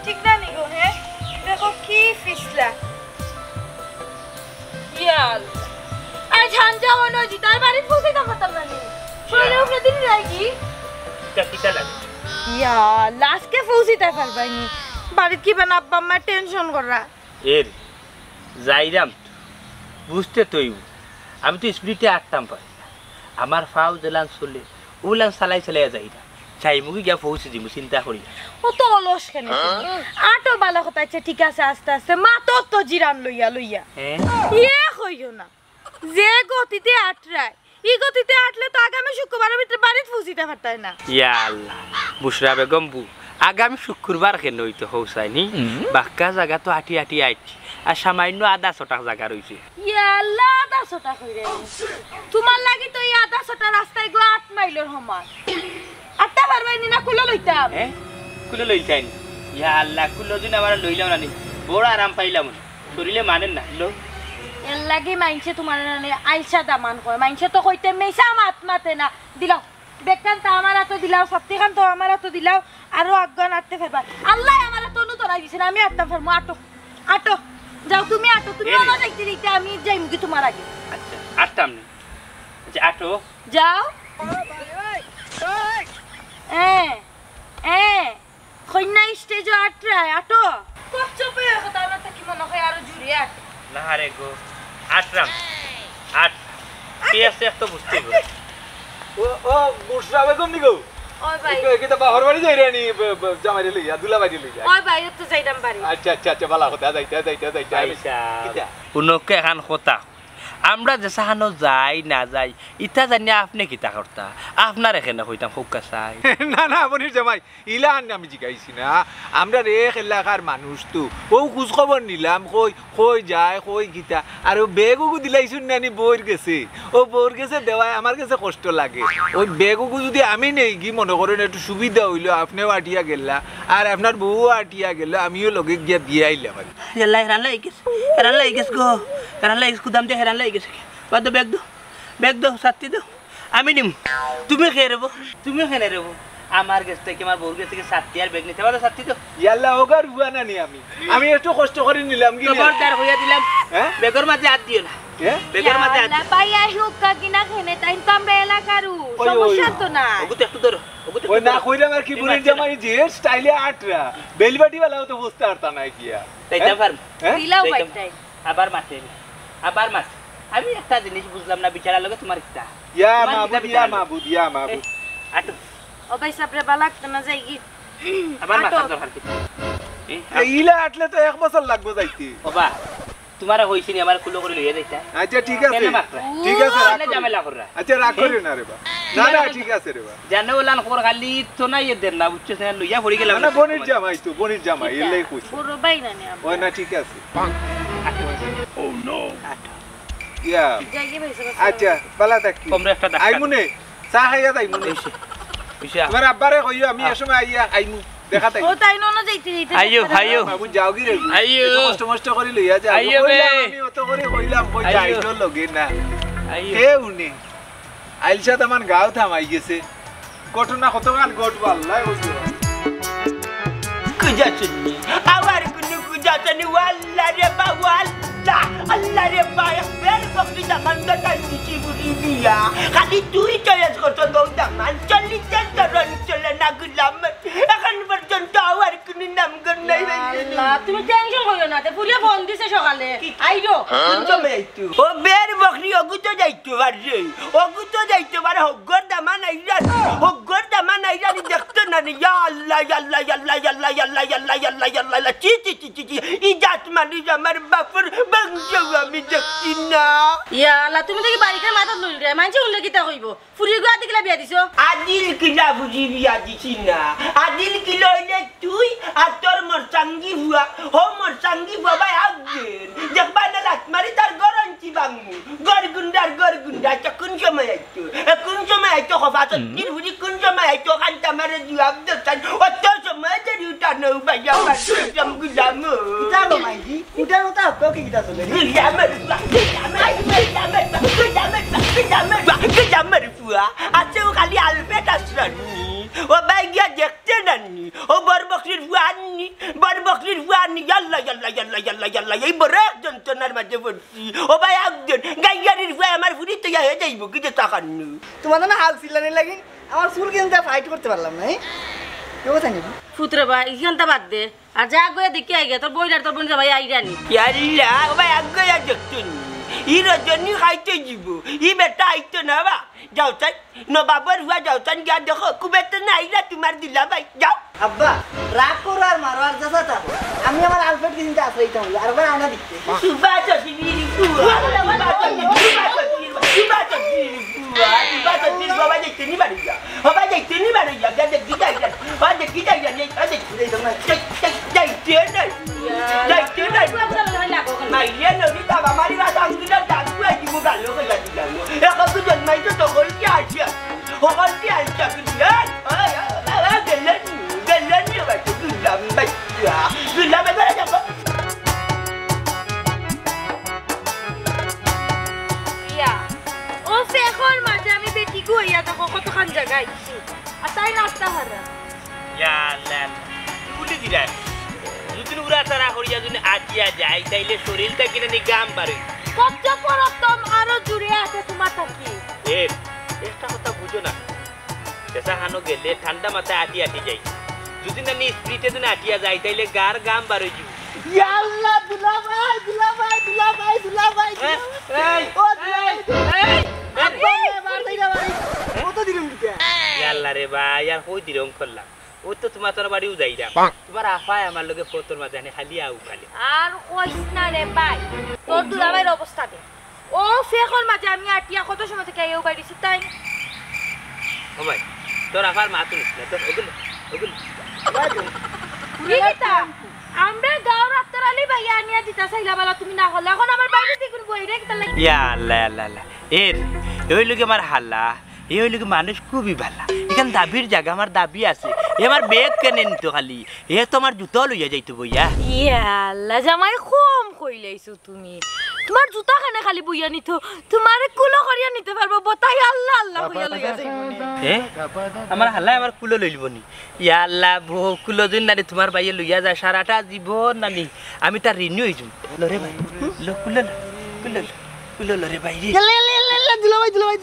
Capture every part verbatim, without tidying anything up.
ঠিক না নি গো, হে? দেখো কি ফিসলা। ইয়া আল্লাহ। আইজ হাঞ্জা অনো জিতার বাড়িত পৌঁছাইতাম পারতাম না নি। শরীরে উপরে দিন যায় কি? ইতা কিতা লাগে? ইয়া আল্লাহ, আজকে পৌঁছিতায় পারবায় নি। বাড়িত কিবা না আব্বা আম্মা টেনশন কররা। এর যাইরাম তো, বুঝতে তো অইবো। আমি তো স্পিডে আটতাম পারি না। আমার পাও যেলান চলে, অউলান চালাই চালাই যাইরাম। যাইমুগি গিয়া পৌঁছি দিমু, চিন্তা করি না। অত অলস কেনে? আটো বালা কথা, আচ্ছা ঠিক আছে, আস্তে আস্তে। মাতর তো জিরান লইয়া লইয়া। হ্যাঁ? ইয়ে কইও না, যে গতিতে আটরায়, ই গতিতে আটলে তো আগামী শুক্রবারর ভিতরে বাড়িত পৌঁছিতায় পারতায় না। ইয়া আল্লাহ, বুশরা বেগম বু, আগামী শুক্রবার কেনে অইতো কও চাইন? বাক্কা জাগা তো আটি আটি আইছি, আর সামান্য আধা ছটাক জাগা রইছে। ইয়া আল্লাহ, আধা ছটাক কইরায়। তুমার লাগি তো ই আধা ছটা রাস্তা ইগু আট মাইলর সমান। আটতা পারবায় নি না কুলো লইতাম? হ্যাঁ? কুলো লইতায় নি? ইয়া আল্লাহ, কুলো দিন আমার লইলাম না নি। বড় আরাম পাইলাম। শরীরে মানে না, লো। এর লাগি মাইনষে তুমারে নানে আইলসা দামান কয়। মাইনষে তো কইতে মিছা মাত মাতে না। দিলাও। ব্যাগখান তো আমার আতো দিলাও, ছাত্তিখান তো আমার আতো দিলাও, আরো আগুয়ান আটতে পারবা। আল্লায় আমারে তনু তনাই দিছে না, আমি আটতাম পারমু। আটো, আটো। যাও তুমি আটো, তুমি আরে। অনো যাইতে যাইতে আমি যাইমুগি তুমার আগে। আচ্ছা, আটতাম নি। আচ্ছা, আটো। যাও। এ, এ। কইন্যা স্টেজো আটরায়, আটো। খুব চুপে কথা, আমরা তো কি মনে হয় আরো জুড়ে আট। না রে গো, আটরাম। আট। কে আছে এক তো বুঝতে গো। ও, ও, বুশরা বেগম নি গো? ওই ভাই। একে, একে তো বাপর বাড়ি যাইরায় নি, ব-, ব-, জামাইরে লইয়া, দুলাভাইরে লইয়া। ওই ভাই, ও তো যাইরাম বাড়ি। আচ্ছা, আচ্ছা, আচ্ছা, বালা কথা, যাইতা, যাইতা, যাইতা, আমি আচ্ছা। কিতা? হুনউক্কা এখান কথা। আমরা যে সাহানো যাই না যাই, ইতা জানিয়া আপনে কিতা করতা? আপনারে কেনে কইতাম, কউক্কা চাই। না, না, বনির জামাই, ইলা আন আমি জিগাইছি না। আমরার এক এলাকার মানুষ তো। অউ খুজ খবর নিলাম, কই, কই যায়, কই কিতা। আর অউ ব্যাগ ওগু দিলাইছইন না নি বউর গেছে। অউ বউর গেছে দেওয়ায় আমার গেছে কষ্ট লাগে। অউ ব্যাগ ওগু যুদি আমি নেইগি মনে করইন একটু সুবিধা অইলো, আপনেও আটিয়া গেলা, আর আপনার বউও আটিয়া গেলো, আমিও লগে গিয়া দিয়া আইলাম আর কি। ইয়াল্লা, হেরান লাগি গেছে, হেরান লাগি গেছে গো, হেরান লাগি গেছে, কুদাম দিয়া হেরান লাগি গেছে। বাদ দেও, ব্যাগ দেও, ব্যাগ দেও, ছাত্তি দেও, আমি নিমু। তুমি কে রেবো? তুমি কেনে রেবো? আমার গেছ থাকি, আমার বউর গেছ থাকি ছাত্তি আর ব্যাগ নিতে পারো, ছাত্তি দেও। ইয়াল্লা, অগার ফুয়া না নি আমি? আমি একটু কষ্ট করি নিলাম কি রে? খবরদার কইয়া দিলাম, হ্যাঁ? ব্যাগর মাঝে আত দিও না। হ্যাঁ? ব্যাগর মাঝে আত দিও না। ভাই, আই হুক্কা কিনা খেনে, তাইন তো আমরা এলাকার উ, ওই, ওই, সমস্যা ওই। তো নাই। ওগু তো একটু ধরো, ওগু তো ওই একটু না ধরো। কইরাম আর কি, এই বুড়ির মাঝে জামাই যে স্টাইলে আটরা, বেলবাটি বালাও তো বুঝতে পারতা না গিয়া। তাই হ্যাঁ? জাফর। হ্যাঁ? দিলাও তাই বাইটাই। আবার মাতে, আবার মাতে। আমি একটা জিনিস বুঝলাম না, বিচারার লগে তোমার কিতা? ইয়া তোমার মাবুদ, কিতা ইয়া বিচার? মাবুদ, ইয়া মাবুদ। এ, আটো। ও ভাই সাবরে বালাক তো না যাই কি? আবার আটো। মাথার দরকার কি? এ, এ, ইলা আটলে তো এক বছর লাগবো যাইতে। ও বা, তোমারে কইছি নি আমার কুলো করি লইয়া যাইতা? আচ্ছা, ঠিক আছে। কেনে মাতরা? ঠিক আছে, রাগ তাহলে করিও। ঝামেলা কররা। আচ্ছা, রাগ এ? করিও না রে বা। না, না, ঠিক আছে রে বা। জানো ওলান খবর খালি তো নাই এ দেন না, বুঝছো? সে লইয়া পড়ি গেলাম। না, না, বনির জামাই তো, বনির জামাই, এর লাগি কইছি। বড় ভাই না নি আমরা। ওই না, ঠিক আছে। ইয়া। যাই কি ভাই, সব আচ্ছা, বালা থাকি। কমরে একটা ধাক্কা আইমুনে, চা খাইয়া যাইমুনে। অইছে, অইছে। তোমার আব্বারে কইও, আমি আহ। এ সময় আইয়া আইমু, দেখা তাই। ও তাই নন যাইতে যাইতে আইও, দেখা আইও। বাবু যাও কি রে? আইও। একটু কষ্ট মষ্ট করি লইয়া যাও। আইও বে। কইলাম আমি অত করি কইলাম, কই আইও। যাইতো লগে না। আইও। কে উনি? আইলসা তামান গাঁও থামাই গেছে। ঘটনা কতখান ঘটবো আল্লায় বুঝবো। কুজা শুননি, আবার কুনু কুজা শুননি, ও আল্লাহ রে বা, ও আল্লাহ, আল্লাহ রে বা, এক বের বকরি দামান দতাই দিছি বুড়ি দিয়া। খালি তুই চয়েস করছো গো দামান, চল্লিশ জন তোর অঞ্চলে না গুলাম। এখন পর্যন্ত আবার কুনু নাম গন্ধ নাই। আল্লাহ, তুমি টেনশন করিও না, তে ফুরিয়ে ফোন দিছে সকালে। কি? আইরো। কোন সময় আইতো? ও বের বকরি, অগু তো যাইতো পারে, অগু তো যাইতো পারে, হগ্গর দামান আইরানি, হগ্গর দামান আইরানি দেখতো না নি। ইয়া আল্লাহ, ইয়া আল্লাহ, ইয়া আল্লাহ, ইয়া আল্লাহ, ইয়া আল্লাহ, ইয়া আল্লাহ, ইয়া আল্লাহ, ইয়া আল্লাহ, ইয়া আল্লাহ, ছি, ছি, ছি, ছি, ছি। ই জাত মানুষ আমার বাপর বংশ আমি দেখছি না। ইয়া আল্লাহ, তুমি দেখি বাড়িতে মাথা লইল রে, মানছে উল্লে কিতা কইবো? ফুরিগুয়া আদিল কিলা বিয়া দিছো? আদিল কিলা ফুরি বিয়া দিছি না। আদিল কিলা অইলে তুই আর তোর মরসাঙ্গি ফুয়া, হো মরসাঙ্গি ফুয়া ভাই আউদ্দিন। দেখবা না লাত মারি তার গরঞ্চি বাংমু। গর গুন্ডার গর গুন্ডা, আচ্ছা কোন সময় আইতো? এ কোন সময় আইতো? খফা সত্যির ফুরি কোন সময় আইতো? খান তামারে জুয়াব দোসান। অত সময় দেরি উঠা নৌ ভাই আমার জম গুলাম। ইতা গো মাইজি, উঠার কথা হক্কা কি কিতা চলে? গুলামের ফুয়া, গুলামের, গুলামের, গুলামের, গুলামের ফুয়া। আচ্ছা ও খালি আলফেট আশ্রানি। ও ভাই গিয়া দেখতে নানি। ও বরবক বকরির ফুয়া আননি, বড় বকরির ফুয়া আননি, ইয়াল্লা, ইয়াল্লা, ইয়াল্লা, ইয়াল্লা, ইয়াল্লা, এই বড় এক যন্ত্রণার মাঝে পড়ছি। ও ভাই, একজন গাইয়ারির ফুয়া আমার ফুরি তো ইয়া হয়ে যাইব, কি যে টাকা নেই। তোমার জন্য হাল ছিলানি লাগিন, আমার চুল কিন্তু ফাইট করতে পারলাম না, হ্যাঁ? কেউ কথা নেই। ফুতরে ভাই, ইখানটা বাদ দে। আর যা গিয়া দেখি আইগা, তোর বইন আর তোর বইন জামাই আইরা নি। ইয়াল্লা, ও ভাই, আগে আর দেখতো নি। ই রজনী খাইতে দিব, ই বেটা আইতো না বা। যাও চাই, নবাবর ফুয়া যাও চান গিয়া দেখো, কুবেতে না আইরা তোমার দুলাভাই, যাও। আব্বা, রাগ করো আর মারো আর যা তা করো। আমি আমার আলফ্রেডরে কিন্তু আশ্রয় দিতাম হইলো, আর একবার আনা দিতে। তুবা তো দিবি রে তুবা, তুবা তো দিবি, তুবা তো দিবি রে তুবা, তুবা তো দিবি, বাবা দেখতে নি বাড়ি যা। বাবা দেখতে নি বাড়ি যা, যা দেখি যাই যা। বাবা দেখি যাই যা, যা দেখি যাই যা। যাই, যাই, যাইতে নাই। যাইতে নাই। মাইয়া নবী বাবা মারি রাত আঙ্গুলে ডাক পুয়াই দিব গালো কইয়া দিলাম। এখন তো জন্মাইতো তখন কি আসিয়া? হকল কি আসিয়া? এই, এই, এই, এই, গেলেন, গেলেন রে ভাই, তো দুলাম ভাই। দুলাম এবারে যাবো। ইয়া, ও ফেকর মাঝে আমি বেটি গো ইয়া দেখো কতখান জায়গা আইছি। আর তাই নাস্তা হারা। ইয়া আল্লাহ, তুই বলি দিরা। যদি উড়া তারা করিয়া যদি আটিয়া যায়, তাইলে শরীরটা কিনা নি গাম বাড়ে। কত পরতম আরো জুড়ে আছে তোমার থাকি। এ, একটা কথা বুঝো না। দেশা হানো গেলে ঠান্ডা মাথায় আটি আটি যাই। যদি না নি স্পিডে যদি আটিয়া যায়, তাইলে গার গাম বাড়ে যাবে। ইয়া আল্লাহ, দুলাভাই, দুলাভাই, দুলাভাই, দুলাভাই, হ্যাঁ? দুলাভাই। এই, ও দুলাভাই, এই, এই, আব্বা, এই, রে, বাড়ি, বাড়ি। কত দিন দিতে? ইয়া আল্লাহ রে ভাই, আর কই দিরং করলাম? ও তো তোমার তোর বাড়িও যাই না। তোমার আফায় আমার লগে ফতর মাঝে আনে খালি আউ খালি। আর কইস না রে ভাই, তোর দুলাভাইর অবস্থা দে। ও ফেকর মাঝে আমি আটিয়া কত সময় থেকে আইয়া উবাই দিছি তাই। ও ভাই, তোর আফার মা তুলিস না, তোর ওগুলো, ওগুলো। কি কিতা? আমরা গাঁওর আত্তার আলী ভাই আনিয়া দিতা চাইলা বালা তুমি না করলে। এখন আমার বাইরে দিগুন বই রে কিতা লাগি? ইয়া আল্লাহ, আল্লাহ, আল্লাহ। এর, ওই লোকে আমার হাল্লা। এ অইলো কি মানুষ খুবই ভালা। এখান দাবির জাগা, আমার দাবি আছে। এ আমার ব্যাগ কেনে নিতো খালি? এ তো আমার জুতাও লইয়া যাইতো বইয়া। ইয়া আল্লাহ, জামাই কম কইলাইছো তুমি। তোমার জুতা কেনে খালি বইয়া নিতো? তোমারে কুলো করিয়া নিতে পারবো, বতাই আল্লাহ আল্লাহ কইয়া লইয়া যাইবো নে। এ? আমার হাল্লায় আমার কুলো লইলবো নি? ইয়া আল্লাহ, বউ কুলো যদি নানি তোমার বাইয়ে লইয়া যায়, সারাটা জীবন নানি আমি তার ঋণী অই যাইমু। লো রে ভাই, লো কুলো লো, কুলো লো, কুলো লো রে ভাই রে। ইয়াল্লা, ইয়াল্লা, ইয়াল্লা, ইয়াল্লা, দুলাভাই, দুলাভাই,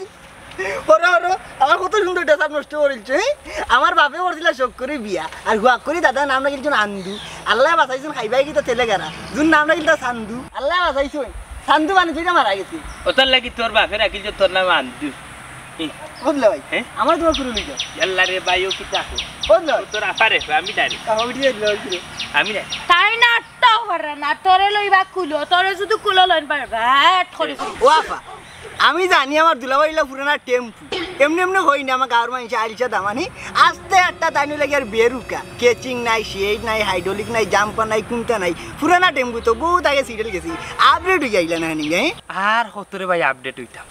হরো, হরো, আমার কত সুন্দর ড্রেস আপ নষ্ট করিলছো, হ্যাঁ? আমার বাপে করছিলা শখ করি বিয়া, আর হুয়াক করি দাদা নাম রাখিলছইন আন্দু। আল্লাহ বাঁচাইছইন খাইবাই কিতা তেলে গারা, জুন নাম রাখিলতা সান্দু। আল্লাহ বাঁচাইছইন, সান্দু মানে দুইটা মারা গেছে। ওটার লাগি তোর বাপে রাখিলছে তোর নাম আন্দু। হুম। বুঝলে ভাই? হ্যাঁ? আমার তোমার কুলো লইছো। ইয়াল্লা রে ভাই, ও কিতা কো? বুঝলে ভাই? তোর আফারে, আমি ডাইরেক্ট। আমি না। তাই না, আটটাও পারে না, তোরে লইবা কুলো, তোরে যদি কুলো লইন পারবা, হ্যাঁ, করি করি। ও আফা, আমি জানি আমার দুলাভাই ইলা পুরানা টেম্পু। এমনে এমনে কই না, আমার গাঁওর মানষে আইলসা দামানি। আস্তে একটা তাইন লাগি আর বেরুকা। কেচিং নাই, শেড নাই, হাইড্রোলিক নাই, জাম্পার নাই, কুন্তা নাই। পুরানা টেম্পু তো বহুত আগে সিরিয়াল গেছি। আপডেট অইয়া আইলা না নি, হ্যাঁ? আর কতরে ভাই আপডেট অইতাম?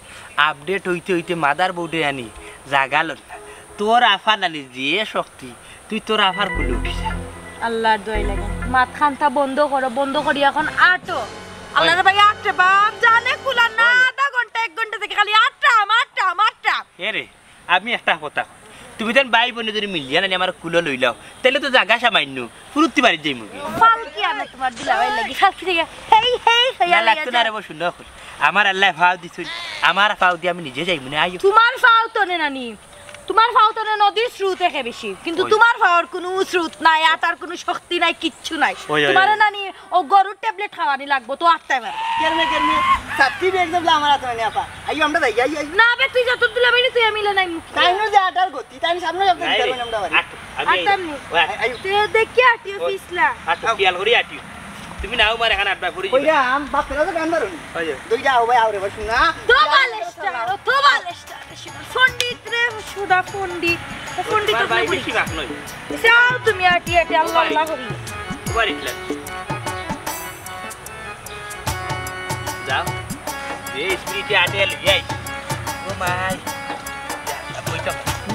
আপডেট অইতে অইতে মাদার বোর্ডে আনি জাগা লইল না। তোর আফা নানি যে শক্তি, তুই তোর আফার কুলো উঠি যা। আল্লাহর দোয়াই লাগে। মাত খান্তা বন্ধ করো, বন্ধ করি এখন আটো। আল্লাহ রে ভাই, আটে বাপ, জানে কুলা না, ওই। আধা ঘন্টা, এক ঘন্টা থেকে খালি আটটা, আটটা, আটটা। এ রে, আমি একটা কথা কই। তুমি যেন ভাই বইনে যদি মিলিয়া নানি আমার কুলো লইলাও, তাইলে তো জাগা সামান্য, ফুরুত্তি বাড়িত যাইমু গি। ফালকি আনে তোমার দুলাভাই লাগি, ফালকি থেকে হেই, হেই, হেই, না, লাগতো না রে, বসু, না কই। আমার আল্লায় ফাও দিছইন, আমার ফাও দি আমি নিজে যাইমু নে, আইও। তোমার ফাও তো নে নানি। তোমার ফাও তো নদীর স্রোত একে বেশি, কিন্তু ওই। তোমার ফাওর কুনু স্রোত নাই, আটার কুনু শক্তি নাই, কিচ্ছু নাই। ওই, ওই, তোমারে ওই। নানি ও গরুর ট্যাবলেট খাওয়ানি লাগবো, তো আটটায় পারবে। কেরমে, কেরমে, সাত্তি ব্যাগ দেবলা আমার হাতে নানি আপা। আইও, আমরা যাই, আইও, আইও। না বে, তুই যা, তোর দুলাভাই নি, তুই আমি লই নাইমু। তাই নু যে আটার গতি, তাই আমি সামনে যাবো, নাই রে। আমরা বাড়ি। আট, আমি আটটা আইও। নি। ওই, আই-, আইও। তুই দেখি আটিও ওই। পিছলা। আট, খেয়াল করি আটিও। তুমি নাও মারে খান আটটা করি কইরা, আম বাপ ফেরা তো গান বারুনি। ওই যে। দুইটা আও ভাই, আও রে ভাই, শোনা। তো বালেশটা, তো বালেশটা। পণ্ডিত রে, সুধা পণ্ডিত। ও পণ্ডিত তোমার আপনি ভাই বুঝি। বেশি বাক নয়। যাও তুমি আটি আটি, আল্লাহ তোমার আল্লাহ করি। তোমার ইটলা। যাও। যে স্পিডে আটে লই যাই। ও মাই। যা, বইটা।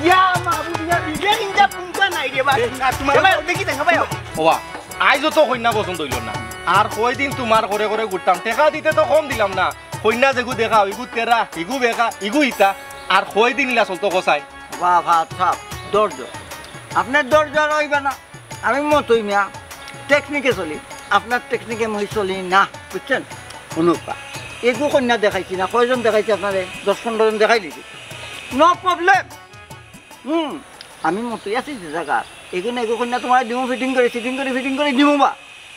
ইয়া মাহবুব, ইয়া বিজে ইন্দা পুঙ্কা নাই রে বা। এ, না, তোমার এবার দেখি দেখা ভাই। ওবা, আইজও তো কইন্যা পছন্দ অইলো না। আর কয়দিন তোমার ঘরে ঘরে ঘুরতাম। টেকা দিতে তো কম দিলাম না। কইন্যা যেগু দেখা, ইগু তেরা, ইগু বেকা, ইগু ইতা। আর কয়দিন ইলা চলতো কসাই? বাহ, বাহ, সাব, ধৈর্য। আপনার ধৈর্য আর অইবে না। আমি মতই মিয়া, টেকনিকে চলি। আপনার টেকনিকে মই চলি না, বুঝছেন? হুনউক্কা, এগু কইন্যা দেখাইছি না, কয়জন দেখাইছি আপনারে? দশ পনরো জন দেখাই দিছি। No problem. হুম, আমি মতই আছি যে জাগাত। এগু না এগু কইন্যা তুমারে দিমু ফিটিং করি, ফিটিং করি, ফিটিং করি দিমু বা।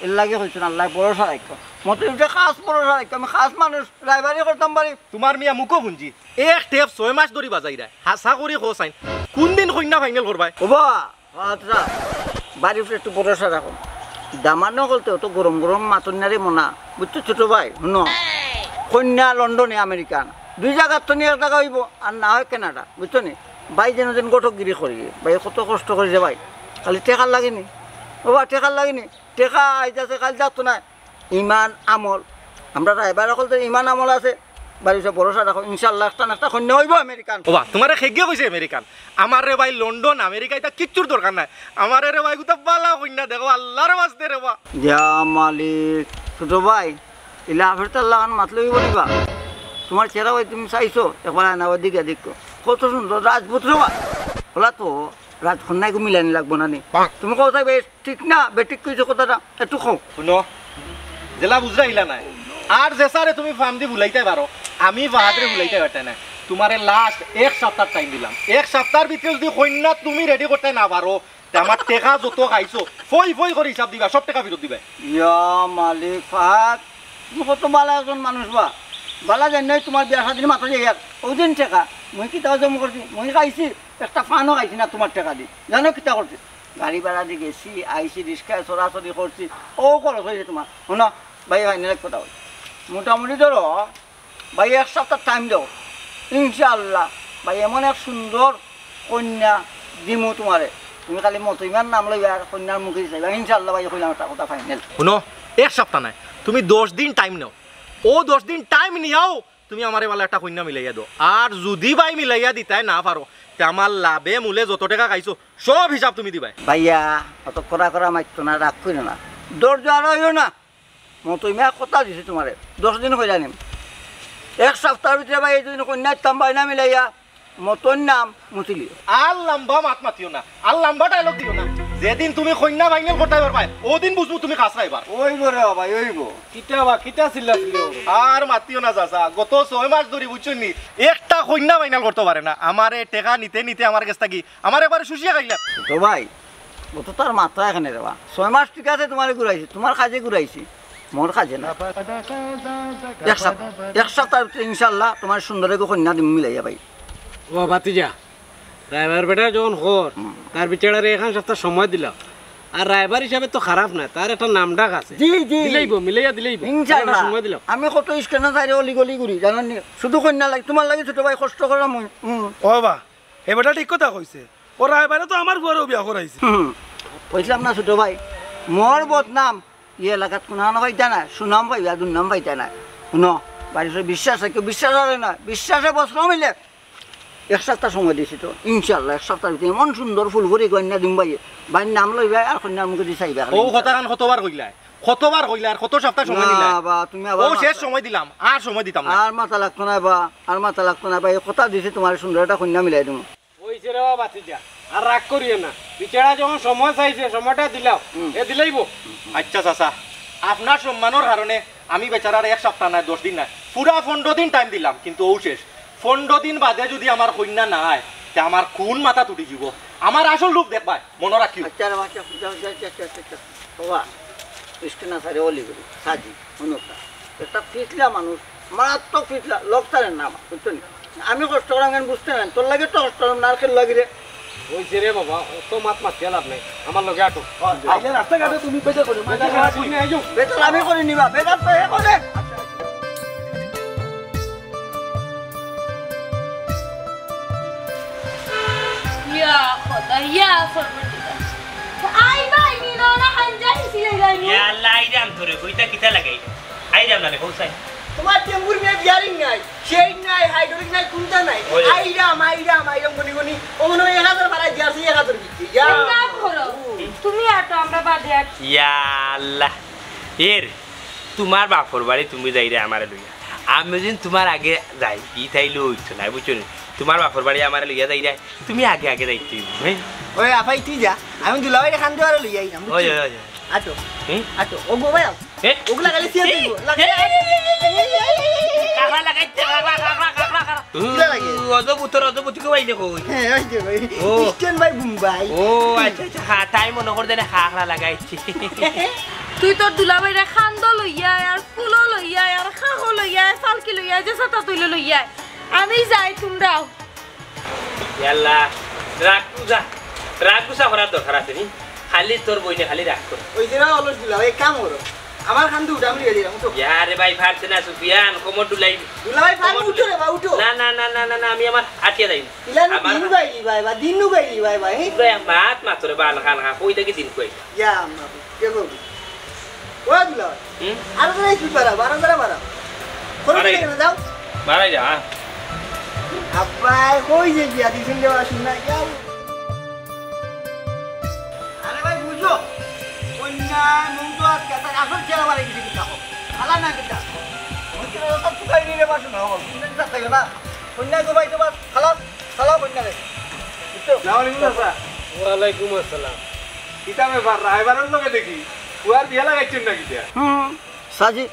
এরলাগি কইছি না, আল্লায় ভরসা রাখো। মতই উঠে খাস ভরসা রাখো, আমি খাস মানুষ, ড্রাইভারি করতাম পারি। তুমার মিয়া মুখো হুনছি, এক টেপ ছয় মাস ধরি বাজাইরায়। হাছা করি কও চাইন, কুনদিন কইন্যা ফাইনাল করবায়? ওবা, আচ্ছা, বাড়ির উপরে একটু ভরসা রাখো। দামান অকলতে অত গরম গরম মাতইন না রে মনা, বুঝছো ছোট ভাই? হুনো, কইন্যা লন্ডনে আমেরিকান, দুই জাগার তো নিয়ে এক জাগা অইবো, আর না হয় কানাডা, বুঝছো নি? ভাই যেন যেন ঘটকগিরি করি, ভাই কত কষ্ট করি রে ভাই, খালি টেকার লাগি নি, ওবা টেকার লাগি নি, টেকা আইতাছে কাইল যাতো না, ইমান আমল। আমরা ড্রাইভার অকলতে ইমান আমল আছে, বাড়ির উপরে ভরসা রাখো, ইনশাআল্লাহ একটা না একটা কইন্যা অইবো আমেরিকান। ওবা, তুমারে কেগিয়ে কইছে আমেরিকান? আমার রে ভাই লন্ডন, আমেরিকা ইতা কিচ্ছুর দরকার নাই। আমারে রে ভাই গুতা বালা কইন্যা দেখো, আল্লার ওয়াস্তে রে বা। ইয়া মালিক, ছোট ভাই, ইলা আফেরতার লাখান মাতলে অইবো নি বা? তুমার চেহারা ভাই তুমি চাইছো, একবার আয়না ভাই দিকে দেখো, কত সুন্দর রাজপুত রে বা। ওলা তো রাজকন্যা এগু মিলানি লাগবো না নি? তুমি কও চাই ভাই, ঠিক না বেঠিক কইছো কথাটা, একটু কও। হুনো, যেলা বুঝরায় ইলা নায়। আর যে সারে তুমি ফান্দি বুলাইতায় পারো, আমি ফাহাদরে বুলাইতায় পারতায় নায়। তুমারে লাস্ট এক সাপ্তার টাইম দিলাম। এক সাপ্তার ভিতরে যুদি কইন্যা তুমি রেডি করতায় না পারো, তে আমার টেকা যত খাইছো, ফই ফই করি হিসাব দিবায়, সব টেকা ফিরত দিবায়। ইয়া মালিক ফাহাদ, তুমি কত বালা একজন মানুষ বা। বালা জানি নাই তুমার বিয়া শাদির মাথা যাইয়ার। অউ দিন টেকা, মুই কিতা হজম করছি, মুই খাইছি, একটা পানও খাইছি না তুমার টেকা দি। জানো কিতা করছি? গাড়ি ভাড়া দি গেছি, আইছি, রিক্সায় চড়াচড়ি করছি, অউ খরচ অইছে তুমার। হুনো, ভাই, ফাইনাল এক কথা কই। মোটামুটি ধরো, ভাই, এক সাপ্তার টাইম দেও। ইনশাআল্লাহ, ভাই, এমন এক সুন্দর কইন্যা দিমু তুমারে। তুমি খালি মতইমার নাম লইবা আর কইন্যার মুখে চাইবা। ইনশাআল্লাহ, ভাই, কইলাম একটা কথা ফাইনাল। হুনো, এক সাপ্তা নায়, তুমি দশ দিন টাইম নেও। অউ দশ দিন টাইম নিয়াউ তুমি আমারে বালা একটা কইন্যা মিলাইয়া দেও। আর যুদি ভাই মিলাইয়া দিতায় না পারো, তে আমার লাভে মূলে যত টেকা খাইছো, সব হিসাব তুমি দিবায়। ভাইয়া, অত কড়া কড়া মাতিও না, রাগ করিও না, ধৈর্য হারাইও না। মতই মিয়া কথা দিছি তুমারে, দশ দিন কইরা নিম। এক সাপ্তার ভিতরে ভাই, এই দুদিন কইন্যা দিতাম ভাই না মিলাইয়া, মতইর নাম মুতিলিও। আর লাম্বা মাত মাতিও না, আর লাম্বা ডায়লগ দিও না। যেদিন তুমি কইন্যা ফাইনাল করতায় পারবায়, অউ দিন বুঝমু তুমি খাছ ড্রাইভার। অইবো রে বাবা, অইবো। কিতা বা, কিতা চিল্লা চিল্লি করো? আর মাতিও না চাচা, গত ছয় মাস ধরি বুঝছো নি, একটা কইন্যা ফাইনাল করতো পারে না। আমারে টেকা নিতে নিতে আমার গেছ থাকি আমার একবারে শুষিয়া খাইলা। তো ভাই, অত তার মাথা এখানে রে বা। ছয় মাস ঠিক আছে তুমারে ঘুরাইছি, তুমার কাজে ঘুরাইছি, মোর কাজে না। এক সাপ্তা, এক সাপ্তার ভিতরে ইনশাআল্লাহ তুমার সুন্দর এগু কইন্যা দিমু মিলাইয়া ভাই। ও ভাতিজা, ড্রাইভার বেটা যখন কর, হুম। তার বিচারারে এখান সাপ্তা সময় দিলাও। আর ড্রাইভার হিসাবে তো খারাপ না, তার একটা নাম ডাক আছে। জি, জি। দিলাইবো, মিলাইয়া দিলাইবো। ইনশাআল্লাহ। তার একটা সময় দিলাও। আমি কত ইস্কেনা চাইরে অলি গলি ঘুরি, জানো নি? শুধু কইন্যা লাগি, তুমার লাগি ছোট ভাই কষ্ট করলাম মুই। হুম। ও বা, এ বেটা ঠিক কথা কইছে। ও ড্রাইভারে তো আমার ফুয়ারেও বিয়া করাইছে। হুম। কইছিলাম না ছোট ভাই, মোর বদনাম ই এলাকাত কুনানো পাইতা না, সুনাম পাইবা, দুর্নাম পাইতা না। হুনো, বাড়ির উপরে বিশ্বাস রাখিও, বিশ্বাস হারাইও না, বিশ্বাসে বসলাম অইলে এক সাপ্তা সময় দিছি তো, ইনশাআল্লাহ এক সাপ্তার ভিতরে এমন সুন্দর ফুলফুরি কইন্যা দিমু ভাইয়ে, ভাইর নাম লইবা আর কইন্যার মুখে দি চাইবা। অউ কথাখান কতবার কইলায়, কতবার কইলায়, আর কত সাপ্তা সময় না দিলায়? বা, তুমি আবার অউ শেষ মাথা সময় দিলাম, আর সময় দিতাম না। আর মাথা লাগতো না বা, আর মাথা লাগতো না বা, এই কথা দিছি তুমারে সুন্দর একটা কইন্যা মিলাই দিমু। অইছে রে বা ভাতিজা, আর রাগ করিও না। বিচারা যখন সময় চাইছে, সময়টা দিলাও, হুম। এ দিলাইবো। আচ্ছা চাচা, আপনার সম্মানর কারণে আমি বেচারারে এক সাপ্তা নায়, দশ দিন নায়, পুরা পনরো দিন টাইম দিলাম, কিন্তু অউ শেষ। পনরো দিন বাদে যুদি আমার কইন্যা না আয়, তে আমার খুন মাথাত উঠি যিবো। আমার আসল রূপ দেখবায়, মনো রাখিও। আচ্ছা রে বা, আচ্ছা, আচ্ছা, আচ্ছা, আচ্ছা, আচ্ছা। বাবা, ইস্কেনা চাইরে অলি গলি, সাজি, হুনো কা। একটা ফিছলা মানুষ, মারাত্মক ফিছলা, লোক তারে না আমার, বুঝছো নি? আমি কষ্ট করাম কেনে বুঝতে না, তোর লাগি তো কষ্ট করাম না, আর কের লাগি রে? অইছে রে বাবা, অত মাত মাতিয়া লাভ নাই, আমার লগে আটো। আইলে রাস্তাঘাটে তুমি বেজার করো, মাঝে বেজার খারাপ করি। তুমি আইও। বেজার আমি করি নিবা, বেজার তো এ করে। ইয়া খোদা, ইয়া ফরমালিকা। আই ভাই, নি না, না, হান যাই, সিলাই যাই, নি। ইয়া আল্লাহ, আইরাম তোরে, কইতা কিতা লাগাই? আইরাম না রে, কৌসাই। তুমার টেম্পুর মিয়া বিয়ারিং নাই, চেইন নাই, হাইড্রোলিক নাই, কুনটা নাই? ওই। আইরাম, আইরাম, আইরাম, গনি গনি। ও মনে হয় এক হাজার ভাড়া দিয়াছি, এক হাজার দিচ্ছি। ইয়া। তুমি কাম করো, তুমি আটো, আমরা বাদে আছি। ইয়া আল্লাহ। এর, তুমার বাপর বাড়ি তুমি যাইরে আমারে লইয়া। আমি যেন তুমার আগে যাই, ই তাইলে অইতো নায়, বুঝছো নি? তুমার বাপর বাড়ি আমারে লইয়া যাইরায়, তুমি আগে আগে যাইতে অইবো, হে? ওই আফাই, তুই যা, আমি দুলাভাইরে খান্দো আর লইয়া আইরাম, বুঝছো? ওই, ওই, ওই। আটো, হুম? আটো, ও গো ভাই, এ? ওগুলা খালি সিয়া দিব, লাগাই, কাকড়া লাগাইছে, কাকড়া, কাকড়া, কাকড়া, কাকড়া। কিলা লাগে? উ, অজবুতর অজবুতি কো বাইলে কই? হ্যাঁ, ওই যে ভাই। ও। Eastern ভাই বোম্বাই। ও, আচ্ছা, আচ্ছা, হ্যাঁ, তাই মনে কর দেনে কাকড়া লাগাইছে। তুই তোর দুলাভাইরে খান্দো লইয়া আয়, আর ফুলো লইয়া আয়, আর কাকো লইয়া আয়, ফালকি লইয়া আয়, যে সাতা তুইলে লইয়া আয়। আমি যাই, তুমরাও। ইয়াল্লা, রাগ গুছা, রাগ গুছা করার দরকার আছে নি? খালি তোর বইনে খালি রাগ করে। ওই যে না, অলস দুলাভাই, এক কাম করো, আমার খান্দো উঠো, আমি লইয়া দিলাম, উঠো। ইয়ারে ভাই, পারছে না সুফিয়ান, কোমর ডুলাই। দুলাভাই, পারবো, কোমর উঠো রে বা, উঠো। না, না, না, না, না, না, আমি আমার আটিয়া যাই। ইলা আমি আমার দিন বাইলি ভাই বা, দিন নু বাইলি ভাই ভাই। তুই ভাই, মাত মাত রে বা, আলখা আলখা, কই থাকি দিন কই? ইয়া, আম্মা, কে করবি? ও দুলাভাই, হুম? আরো জোরে একটু বাড়াও, আরো জোরে বাড়াও। করো বাড়াই। কেন, যাও। বাড়াই যা, হ্যাঁ। আব্বাই, কই যে বিয়া দিছেন রে বা, শুন না, যাও। আরে ভাই, বুঝো, কন্যা, মুখ তো আজকে তার আসল চেহারা বাড়ি গেছে, কি থাকো? খালা না কিতা? মুখ তো সব তুকাই নিলে বা, শুনো, শুনতে চাচ্ছ না? কন্যা গো ভাই, তোমার খালা, খালা কন্যা রে। বুঝছো? আসসালামু আলাইকুম, চাচা। ওয়ালাইকুম আসসালাম। কিতা ব্যাপার, রায়বারের লগে দেখি, ফুয়ার বিয়া লাগাইছেন না কিতা? হুম, সাজি,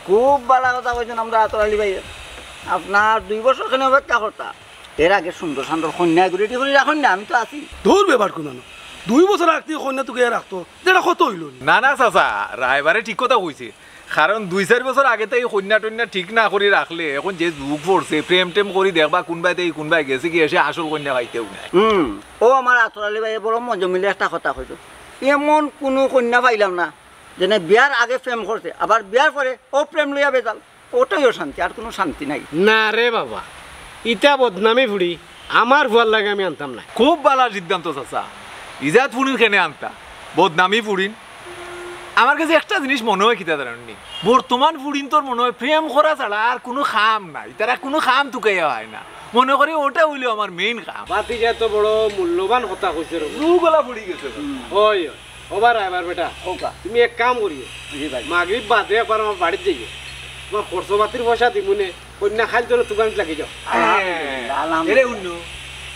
খুব ভালা কথা কইছেন আমরা আতর আলী ভাই। আপনার দুই বছর কেনে অপেক্ষা করতা? এর আগে সুন্দর সুন্দর কন্যা এগু ready করি রাখইন না, আমি তো আছি। দূর বেটা, কুনানো। দুই বছর আগ থাকি কন্যা তুকাইয়া রাখতো, ইটা কত অইলো নি? না, না, চাচা, রায়বারে ঠিক কথা কইছে। কারণ দুই চাইর বছর আগে থাকি কন্যা টন্যা ঠিক না করি রাখলে, এখন যে যুগ পড়ছে, প্রেম টেম করি দেখবা, কুনবায় থাকি কুনবায় গেছে গি, এসে আসল কন্যা পাইতেউ নাই। হুম, ও আমার আতর আলী ভাই, বড় মজা মিলে একটা কথা কইছো। এমন কুনু কন্যা পাইলাম না, যেনে বিয়ার আগে প্রেম করছে, আবার বিয়ার পরে ও প্রেম লইয়া বেজাল, ওটাইও শান্তি, আর কুনু শান্তি নাই। না রে বাবা, ইটা বদনামি ফুড়ি, আমার ফুয়ার লাগি আমি আনতাম না। খুব ভালা সিদ্ধান্ত চাচা, ইজাত ফুড়িন কেনে আনতা, বদনামি ফুড়িন। আমার গেছে একটা জিনিস মনো অয় কিতা জানইন নি, বর্তমান ফুড়িন্তর মনো অয় প্রেম করা ছাড়া আর কুনু কাম নাই, তারা কুনু কাম তুকাইয়া পায় না, মনো করে ওটা অইলো আমার main কাম। ভাতিজায় তো বড় মূল্যবান কথা কইছে রে। রুগলা ফুড়ি গেছে। অয়, অয়। ও বা রায়বার বেটা, ওকা। তুমি এক কাম করিও, জি ভাই। মাগরিব বাদে একবার আমার বাড়িত যাইও, তোমার খরচ-পাতির পয়সা দিমুনে, কইন্যা খাইল তোর তুকানিত লাগি যাও। আলহামদুলিল্লাহ, আলহামদুলিল্লাহ। এরে হুনো,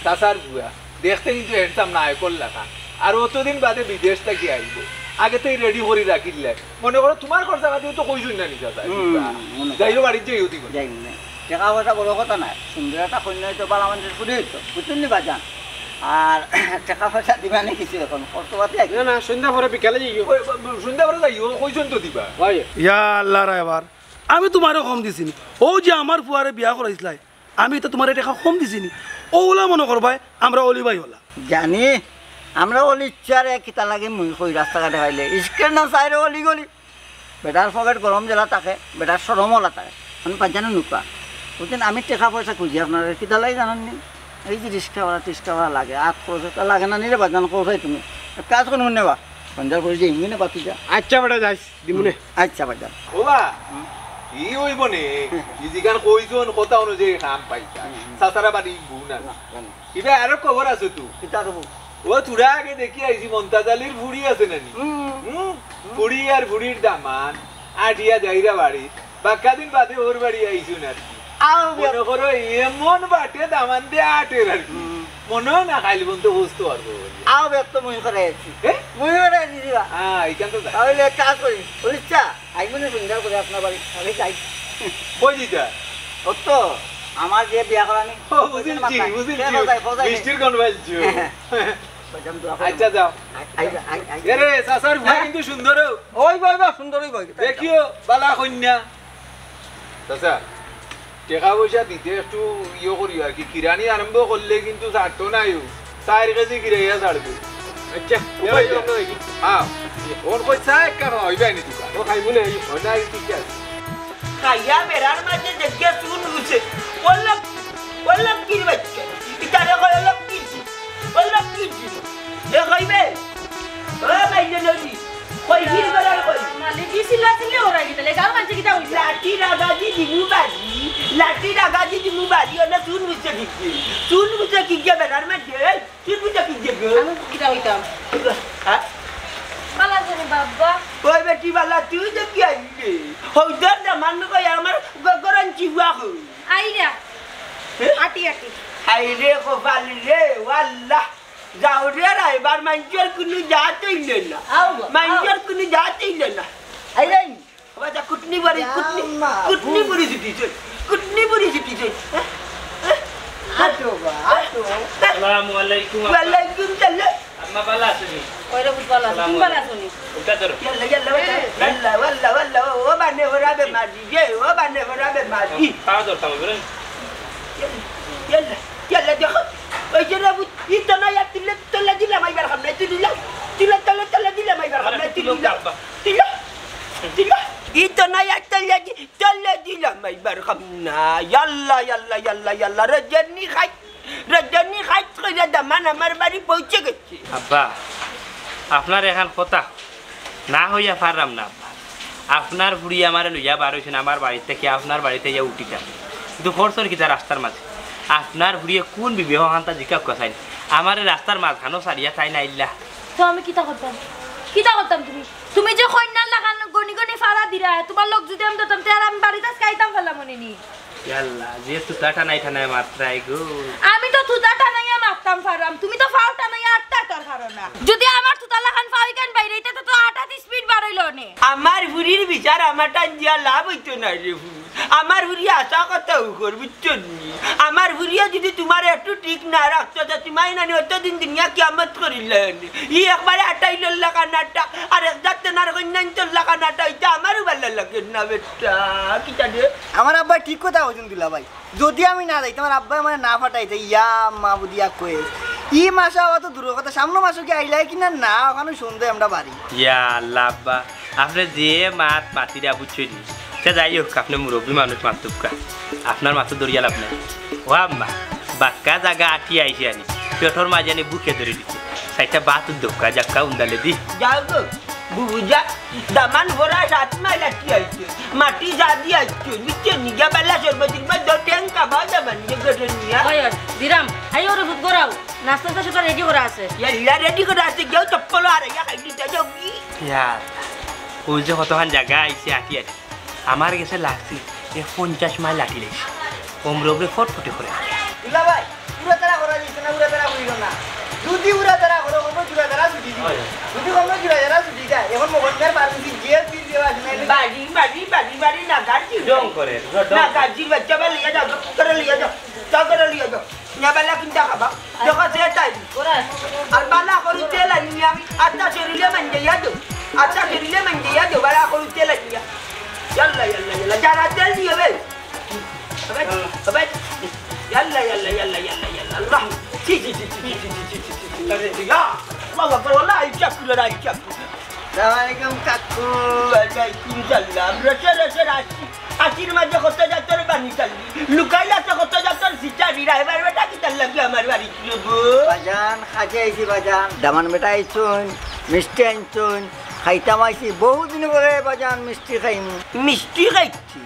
চাচার ফুয়া, দেখতে কিন্তু handsome নায়কর লাখান, আর অতদিন বাদে বিদেশ থাকি আইবো, আগে থাকি ready করি রাখিলে, মনো করো তুমার খরচা-পাতিও তো কইছইন না নি চাচা। হুম, মনো করো। যাইও বাড়িত যাইও দিবা। যাইমুনে। টেকা-পয়সা বড় কথা নায়, সুন্দর একটা কইন্যা অইতো, ভালা মানষর ফুড়ি অইতো, বুঝছইন নি বাজান? আর টেকা-পয়সা দিবা নি কিছু এখন, খরচ-পাতি আছে। না, না, সন্ধ্যা পরে বিকালে যাইও। ওই, ওই, সন্ধ্যা পরে যাইও, কইছইন তো দিবা। অয়। ইয়া আল্লাহ রায়বার, আমি তুমারে কম দিছি নি? অউ যে আমার ফুয়ারে বিয়া করাইছলায়, আমি ইতা তুমারে টেকা কম দিছি নি? অউলা মনো করবায় আমরা অলি ভাই অলা। জানি, আমরা অলি ইচ্ছারে কিতা লাগে মুই কই রাস্তাঘাটে পাইলে, ইস্কের না চাইরে অলি গলি। বেটার পকেট গরম যেলা থাকে, বেটার শরম অলা থাকে। আমি পাইজানে নুকা। বুঝছইন, আমি টেকা-পয়সা খুজি আপনারে, কিতা লাগি জানইন নি? এই যে রিক্সা ভাড়া, টিক্সা ভাড়া লাগে, আত খরচ একটা লাগে না নি রে বাজান, কও চাই তুমি। এক কাজ করমু নে বা, সন্ধ্যার পরে যাইমু নে বাতি যা। আচ্ছা বেটা, যাইস, দিমু নে। আচ্ছা বাজান। ও বা, ই অইবো নে, ই যেখান কইছইন কথা অনুযায়ী কাম পাইতা। হুম, হুম। চাচারা বাড়ি গু না। না, না। ইবা আরো খবর আছে তো? কিতা খবর? ও তোরা আগে দেখি আইছি মন্তাজ আলীর ফুড়ি আছে না নি? হুম। হুম? ফুড়ি আর ফুড়ির দামান আটিয়া যাইরা বাড়ি। বাক্কা দিন বাদে অউ বাড়ি আইছইন আর কি। আও বিয়া- মনো করো এমন বাটে দামান দে আটের আর কি। হুম। মনো অয় না খাইল বন্ধু বুঝতে পারবো। আও বিয়া তো মুই করাই আইছি। এ? মুই করাই আইছি বা। হ্যাঁ, এখান তো যায়। তাইলে এক কাজ করি। বলিস চা? আইমু নে সন্ধ্যার পরে আপনার বাড়ি, আমি যাই। কই দিতা? ও তো, আমার যে বিয়া করানি। ও, বুঝিলছি, বুঝিলছি। কে কোথায়, কোথায়? মিষ্টির কোন বাইলছো? বাজান, দোয়া করো। আচ্ছা, যাও। I, I, I, I. এরে, চাচার ফুয়া কিন্তু সুন্দর অউ। অইবো, অইবো, সুন্দর অইবো। দেখিও, ভালা কইন্যা। চাচা, টেকা-পয়সা দিতে একটু ইয়ে করিও আর কি, কিরানি আরম্ভ করলে কিন্তু ছাড়তো নায় অউ। চাইর কেজি কিরাইয়া ছাড়বে। আচ্ছা, উপায় নাই। হ্যাঁ। অখন কই চা এক কাপ অইবা নি তুকান? ও খাইমু নে। অয় না, ঠিক আছে। খাইয়া বেড়ার মাঝে দেখিয়া চুন উঠছে। ও লক্ষ্মী, ও লক্ষ্মীর বাচ্চা। ইতারে কয় ও লক্ষ্মীর ঝি, ও লক্ষ্মীর ঝি। এ কইবে? ও মাইরে লরি, কই হিল করার কই? মানে, কি চিল্লা চিল্লি ওরা কিতা? লেগাও মানছে কিতা হইছে? লাঠি রাগাজি দিমু বাড়ি, লাঠি রাগাজি দিমু বাড়ি, ওনা চুন উঠছে কিগিয়ে। চুন উঠছে কিগিয়ে বেড়ার মাঝে, এই, চুন উঠছে কিগিয়ে গো? আমি কিতা হইতাম? হ্যাঁ? বালা জানি বাবা। ওই বেটি বালা, তুই তো কি আইলে? হৌদর না, মানু কই আমার গ-, গরম আনছি বাহু। আইরা। এ? আটি আটি। হায় রে কপাল রে, ও আল্লাহ। যাও রে, আর এবার মাইনষর কুনু জাত অইল না। আও গো, মাইনষর আও। কুনু জাত অইল না। আইরাই। বাবা, যা কুটনি বাড়ি, ইয়া কুটনি, মা, কুটনি বু- বুড়ি জিতিছে। কুটনি বুড়ি জিতিছে। হ্যাঁ? হ্যাঁ? আটো বা, আটো। আসসালামু আলাইকুম, আব্বা। ওয়ালাইকুম সালাম। আম্মা ভালা আছইন নি? ওই রে, বুঝ ভালা আছি। আসসালামু তুমি ভালা আলাইকুম। আছো নি? ওটা ধরো। ইয়াল্লা, ইয়াল্লা, ইয়াল্লা, ইয়াল্লা, ইয়াল্লা, ও বানে হরাবে মাঝি, যে, ও বানে হরাবে মাঝি। পাও ধরতাম, বুঝলেন? ইয়াল্লা, ইয়াল্লা, দেখো, ওই যে রে, বুঝ- ই তো না, ইয়ার তুলে, তুলে দিলাম, আইবার খাম নাই, তুই দিলাম, তুলে, তুলে, তুলে দিলাম, আইবার খাম নাই, তুই দিলাম, তুই দিলাম, তুই দিলাম। ই তো না, ইয়ার তুলে দি-, তুলে দিলাম, আইবার খাম না। ইয়াল্লা, ইয়াল্লা, ইয়াল্লা, ইয়াল্লা, রজনী খাই, রজনী খাই করে দামান আমার বাড়ি পৌঁছে গেছে। আব্বা, আপনার এখান কথা না হইয়া পারলাম না, আব্বা। আপনার ফুড়ি আমারে লইয়া বার অইছইন আমার বাড়ি থাকি, আপনার বাড়িত ইয়া উঠিতা। কিন্তু করছইন কিতা রাস্তার মাঝে? আপনার ফুড়িয়ে কুন বিবেক হান্তা জিকাউক্কা চাইন? আমারে রাস্তার মাঝখানো ছাড়িয়া তাইন আইলা। তো আমি কিতা করতাম? কিতা করতাম তুমি? তুমি যে কইন্যার লাখান গনি গনি ফাড়া দিরায়, তুমার লগ যুদি আমি ধরতাম, তে আর আমি বাড়িত আইজকে আইতাম পারলাম অনে নি। ইয়াল্লা, যে তুতা টানাই টানাই মাতরায় গো। আমি তো তুতা টানাইয়া মাততাম পাররাম, তুমি তো ফাও টানাইয়া আটতায় পারো না। যুদি আমার তুতার লাখান ফাও ইখান বাইরে, ইটা তো আটাত speed বার অইলো অনে। আমার ফুড়ির বিচার আমার টান দিয়া লাভ অইতো নায় রে ফুড়ি। আমার ফুড়ি হাছা কথা কর, বুঝছো নি? আমার ফুড়িয়ে যুদি তুমারে একটু ঠিক না রাখতো, তে তুমায় নানি অতদিন দুনিয়া কিয়ামত করিলায় অনে। ই একবারে আটাইলর লাখান আটা, আর এক জাত তেনার কইন্যাইন্তর লাখান আটা, ইটা আমারও ভালা লাগে না বেটা। কিতা রে? আমার আব্বায় ঠিক কথা কইছইন দুলাভাই। যুদি আমি না যাইতাম, আমার আব্বায় আমারে না ফাটাইতা, ইয়া মাবুদিয়া কয়ে। ই মাসো আবার তো দূরর কথা, সামনর মাসো কি আইলায় কিনা না, অখানউ সন্দেহ আমরা বাড়ি। ইয়া আল্লাহ আব্বা, আপনে যে মাত মাতিরা বুঝছইন নি? সে যাই হউক, আপনে মুরব্বি মানুষ মাতুক্কা, আপনার মাতো ধরিয়া লাভ নাই। ও আম্মা, বাক্কা জাগা আটি আইছে আনি, পেটর মাঝে আনি ভুকে ধরি দিছে, চাইরটা ভাত দেউক্কা, যাউক্কা উন্দালে দি। যাও গো। বুবুজা, দামান ভরা সাত মাইল আটি আইছে। মাটি যা দি আইছে, বুঝছো নি? গিয়া বেলা সর্বদিন বাদ দো টেন কামাও দামান যে গরু নিয়া। ওই, ওই, দিরাম, আই ওরে ফুট করাও। নাস্তা তো সেটা রেডি করা আছে। ইয়াল্লা রেডি করা আছে, গিয়াও চপ্পল আর ইয়া খাই দিতে যাও কি? ইয়া, ওই যে কতখান জাগা আইছে আটি আটি। আমার গেছে লাগছে, এ পঞ্চাশ মাইল আটি লাইছে। কোমরগরে ফটফটে করে। দুলা ভাই, উড়াতাড়া করা যাইতো না, উড়াতাড়া করিল না। যদি উড়াতাড়া করো, কমর জোড়া তারা ছুটি দিবে। হয়, হয়। যদি কমর জোড়া তারা ছুটি যায়, এখন মোহনদার ফার্মেসি জিএল ফিল দেওয়া আছে না, এটা বাড়ি, বাড়ি, বাড়ি, বাড়ি, না গাড়ি। ডং করে, ডং করে। না গাড়ির বাচ্চা বা লইয়া যাও, করে লইয়া যাও, যাও করে লইয়া যাও। না বেলা কিনতে খাবা, দেখো সে তাই। ওরা আর বালা করি তেল আনিয়া, আত্মা শরীরে মাঞ্জাইয়া দেও, আত্মা শরীরে মাঞ্জাইয়া দেও, বালা করি তেল আনিয়া। ইয়াল্লা, ইয়াল্লা, ইয়াল্লা, যারা তেল দিয়ে বে। আবে, আবে, ইয়াল্লা, ইয়াল্লা, ইয়াল্লা, ইয়াল্লা, ইয়াল্লা, আল্লাহ। ছি, ছি, ছি। ইয়া, আল্লাহু আকবার, ওয়াল্লাহ, আইচ্ছা কুলার, আইচ্ছা কুলার। সালাম আলাইকুম কাকু। ওয়ালাইকুম সালাম। রসে রসে রাশি, আশির মাঝে কত জাতর বানি চালি। লুকাইলা তো কত জাতর সিচারি, রায়বার বেটা কিতার লাগি আমার বাড়ি কিলো গো? বাজান, খাজে আইছি বাজান। দামান বেটা আইছইন, মিষ্টি আনছইন, খাইতাম আইছি। বহুদিন পরে বাজান মিষ্টি খাইমু। মিষ্টি খাইছি?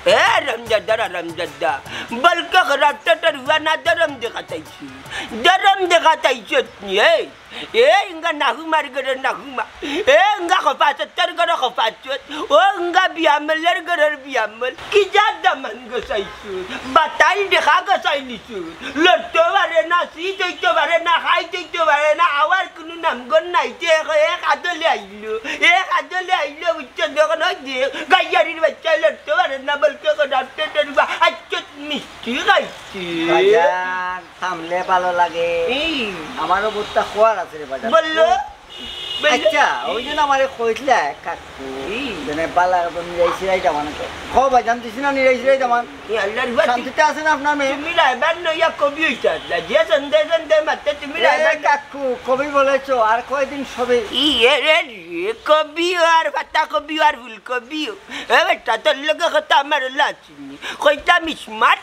এ রামজাদা, রামজাদা, বলকে খরাব টেটের হুয়া না দরম দেখাত আইছি, দরম দেখাত আইছত নি, এ, এ ইঙ্গা নাহুমার গরে নাহুমা, এ ইঙ্গা খফাসতর গরে খফাসত, ও ইঙ্গা বিয়ামলর গরর বিয়ামল, কি জাত দামান গছাইছুন, বাতাইল দেখা গছাইলিছুন, লড়তো পারে না, সিট অইতো পারে না, খাইত অইতো পারে না, আওয়ার কুনু নামগন্ধ নাই, তে এক, এক আদলে আইলো, এক আদলে আইলো, বুঝছো? যখন ওই যে গাইয়ারির বাচ্চা লড়তে পারে না, বলকে ডাক্তার বা আচ্ছা মিষ্টি খাইছি। বাজান, থামলে ভালো লাগে। এই। আমারও ভুট্টা খোয়ার আছে রে বাজান। বললো, বললো। আচ্ছা, ওই জন্য আমারে কইছিলা, কাকু, এই। জনে বালা রকম নিরাই সিরাই দামান তো। খো বাজান, দিছি না নিরাই সিরাই দামান? এ আল্লাহর বাতি। শান্তিতে আছেন আপনার মেয়ে? তুমি রায়বার নইয়া কবি হইতা আছলা। যে সন্দেহ সন্দেহ মাতে তুমি এ রায়বার কাকু, কবি বলেছো, আর কয়দিন সবে? ই এ রে রে, কবিও আর পাতা কবিও আর ফুল কবিও। এ বেটা, তোর লগে কথা আমার লাচিনি। কইতাম smart,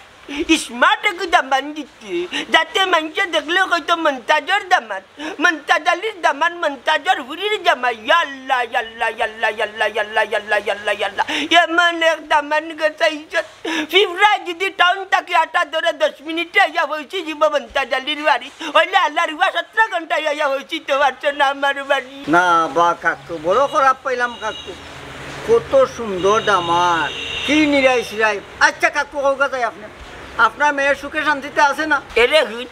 smart একটু দামান দিতে। যাতে মানষে দেখলে কইতো মন্তাজর দামান। মন্তাজ আলীর দামান, মন্তাজর হুরির জামাই। ইয়াল্লা, ইয়াল্লা, ইয়াল্লা। এমন এক দামান গছাইছত। ফিফরা যদি টাউন থাকি আটা ধরে দশ মিনিটে আইয়া পৌঁছি দিব মন্তাজ আলীর বাড়ি। অইলে আল্লাহর হুয়া সতেরো ঘন্টায় আইয়া পৌঁছিতে পারছে না আমার বাড়ি। না বা কাকু, বড় খারাপ পাইলাম কাকু। কত সুন্দর দামান। কি নিরাই সিরাই? আচ্ছা কাকু, কউক্কা চাই আপনে, আপনার মেয়ে সুখে শান্তিতে আছে না? এরে হুন,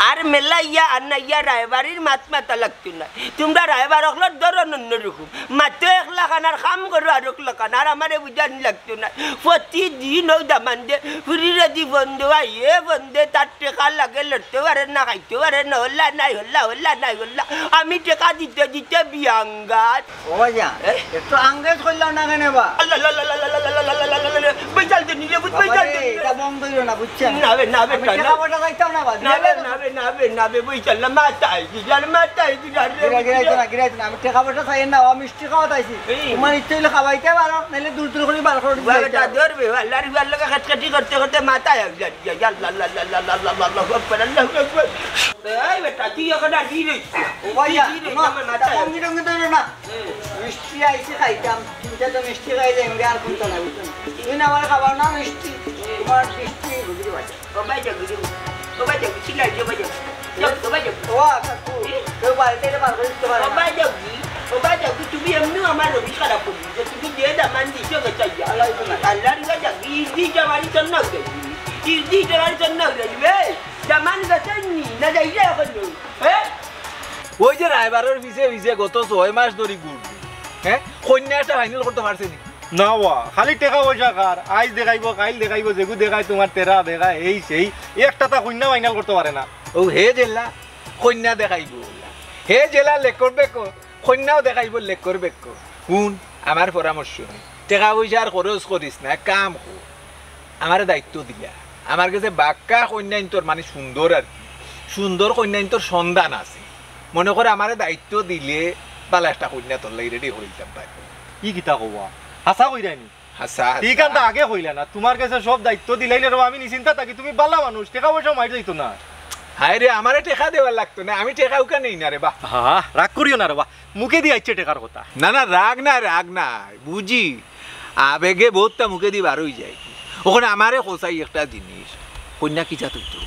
আর মেলাইয়া আর নাইয়া রায়বাড়ির মাত মাতা লাগতো না। তুমরা রায়বার অকলর ধরন অন্যরকম, মাতো একলাখান আর কাম করো আরকলাখান, আর আমারে বুঝানি লাগতো না। প্রতিদিন অউ দামান্দে ফুরিরে দি ফোন দেওয়া, এ ফোন দে, তার টেকা লাগে, লড়তে পারে না, খাইতে পারে না, হল্লা নাই, হল্লা, হল্লা নাই, হল্লা। আমি টেকা দিতে দিতে বিয়াঙ্গাত। ও ভাইয়া, এ? একটু আঙ্গেজ করলাম না কেনে বা? আল্লাহ, আল্লাহ, আল্লাহ, আল্লাহ, আল্লাহ, আল্লাহ, আল্লাহ, বই চাল দে নিলে, বুঝ, বই বাবা চাল দে রে, নিলে। এটা বন্ধ হইল না, বুঝছেন? না বে, না বে, আমি না, টেকা না। পয়সা চাইতাম না বা, না দিলে বে, না। না বে, না বে, না বে, বই চাল না, মাথা আইছি, আর মাথা আইছি, আর রে, গিরা, গিরা, বই চাল। না, গিরা, না, আমি টেকা পয়সা চাই না, আমি মিষ্টি খাওয়াত আইছি। এই। তোমার ইচ্ছে হইলে খাওয়াইতে পারো, নাইলে দূর দূর করে বার করে দিতে বাবা, তা পারো। ধরবে, আল্লাহর, আল্লাহর কাছে কাটি করতে করতে মাথায় আইছি, আর কি, আল্লাহ, আল্লাহ, আল্লাহ, আল্লাহ, আল্লাহ, আল্লাহু আকবার, আল্লাহু আকবার। এই বেটা, তুই এখন আর কি রে? ও ভাইয়া, তুই কি রে? না, আমার মাথায় এটা আইছি। ভঙ্গি টঙ্গি ধরো না। মিষ্টি আইছি খাইতাম, তিন চারটা মিষ্টি খাইলে এমনি আর কোনটা না, বুঝছো না? তুমি না আমার খাবার না মিষ্টি, তোমার মিষ্টি বুঝতে পারছো। ও ভাই যাবি, ও ভাই যাবি, ঠিক আছে, ও ভাই যাবি। যাও, ও ভাই যাবি। ও কাকু, কেউ বাড়িতে এটা বার করে দিতে পারে ও না। ভাই যাবি, ও ভাই যাবি, তুমি এমনিও আমার রবি খারাপ করবি, যে তুমি যে দামান দিছো বেচাইয়া। আল্লাহ দিছে না। আল্লাহর ইয়া যাবি, ইদি জবানি চন্না উঠাইবি। ইদি জবানি চন্না উঠাইবি, এই, দামান বেচাইনি, না যাইয়া এখন নই, হ্যাঁ? ওই যে রায়বারর পিছে পিছে গত ছয় মাস ধরি ঘুরছি, হ্যাঁ? কইন্যা একটা ফাইনাল করতে পারছে নি? না বা, খালি টেকা পয়সা খার, আইজ দেখাইবো, কাইল দেখাইবো, যেগু দেখায় তোমার তেরা দেখায়, এই সেই, একটা তা কইন্যা ফাইনাল করতে পারে না। ও হে জেলা, কইন্যা দেখাইবো। হে জেলা লেকর বেকর, কইন্যাও দেখাইবো লেকর বেকর। হুন, আমার পরামর্শ নেই, টেকা পয়সা আর খরচ করিস না, এক কাম কর, আমারে দায়িত্ব দিয়া, আমার গেছে বাক্কা কইন্যা ইন্তর মানে সুন্দর আর কি, সুন্দর কইন্যা ইন্তর সন্ধান আছে। মনে কর আমারে দায়িত্ব দিলে বালা একটা কইন্যা তোর লাগি রেডি করিতাম পারি। ই কিতা কওয়া? হাছা কইরায়নি? হাছা, হাছা। ঠিক আছে, আগে কইলা না, তোমার গেছে সব দায়িত্ব দিলাইলে রে বা, আমি নিশ্চিন্তা থাকি, তুমি বালা মানুষ, টেকা পয়সা মাইর যাইতো না। হায় রে, আমারে টেকা দেওয়ার লাগতো না, আমি টেকা উকা নেই না রে বা। হা, রাগ করিও না রে বা, মুখে দি আইছে টেকার কথা। না, না, রাগ না, রাগ না, বুঝি। আবেগে বহুতটা মুখে দি বার হই যায়। ওখানে আমারে খোঁচাই একটা জিনিস, কইন্যা কি জাত হইতো?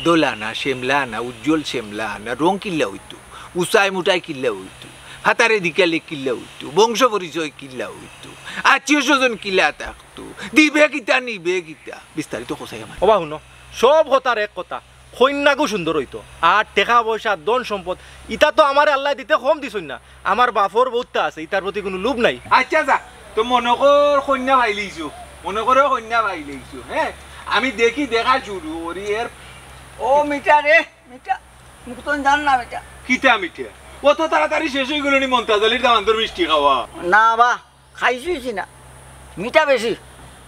দোলা না, শ্যামলা না, উজ্জ্বল শ্যামলা না, রং কিল্লা হইতো, উচাই মুটাই কিল্লা হইতো, ফাতারে দিকালে কিল্লা হইতো, বংশ পরিচয় কিল্লা হইতো, আত্মীয় স্বজন কিল্লা থাকতো, দিবে কিতা, নিবে কিতা, বিস্তারিত খোঁচাই আমার। ওবা হুনো, সব কথার এক কথা, কইন্যাগু সুন্দর হইতো। আর টেকা পয়সা, ধন সম্পদ, ইতা তো আমারে আল্লায় দিতে কম দিছইন না। আমার বাপর বহুতটা আছে, ইতার প্রতি কোনো লোভ নাই। আচ্ছা যা, তো মনে কর কইন্যা পাইলিছো, মনে করো কইন্যা পাইলিছো, হ্যাঁ? আমি দেখি দেখা শুরু করি এর। ও মিঠা রে, মিঠা, মুখ তো জান না মিঠা। কিতা মিঠা? অত তাড়াতাড়ি শেষ হয়ে গেল নি মন্তাজ আলীর দামান্দর মিষ্টি খাওয়া? না বা, খাইছি না, মিঠা বেশি,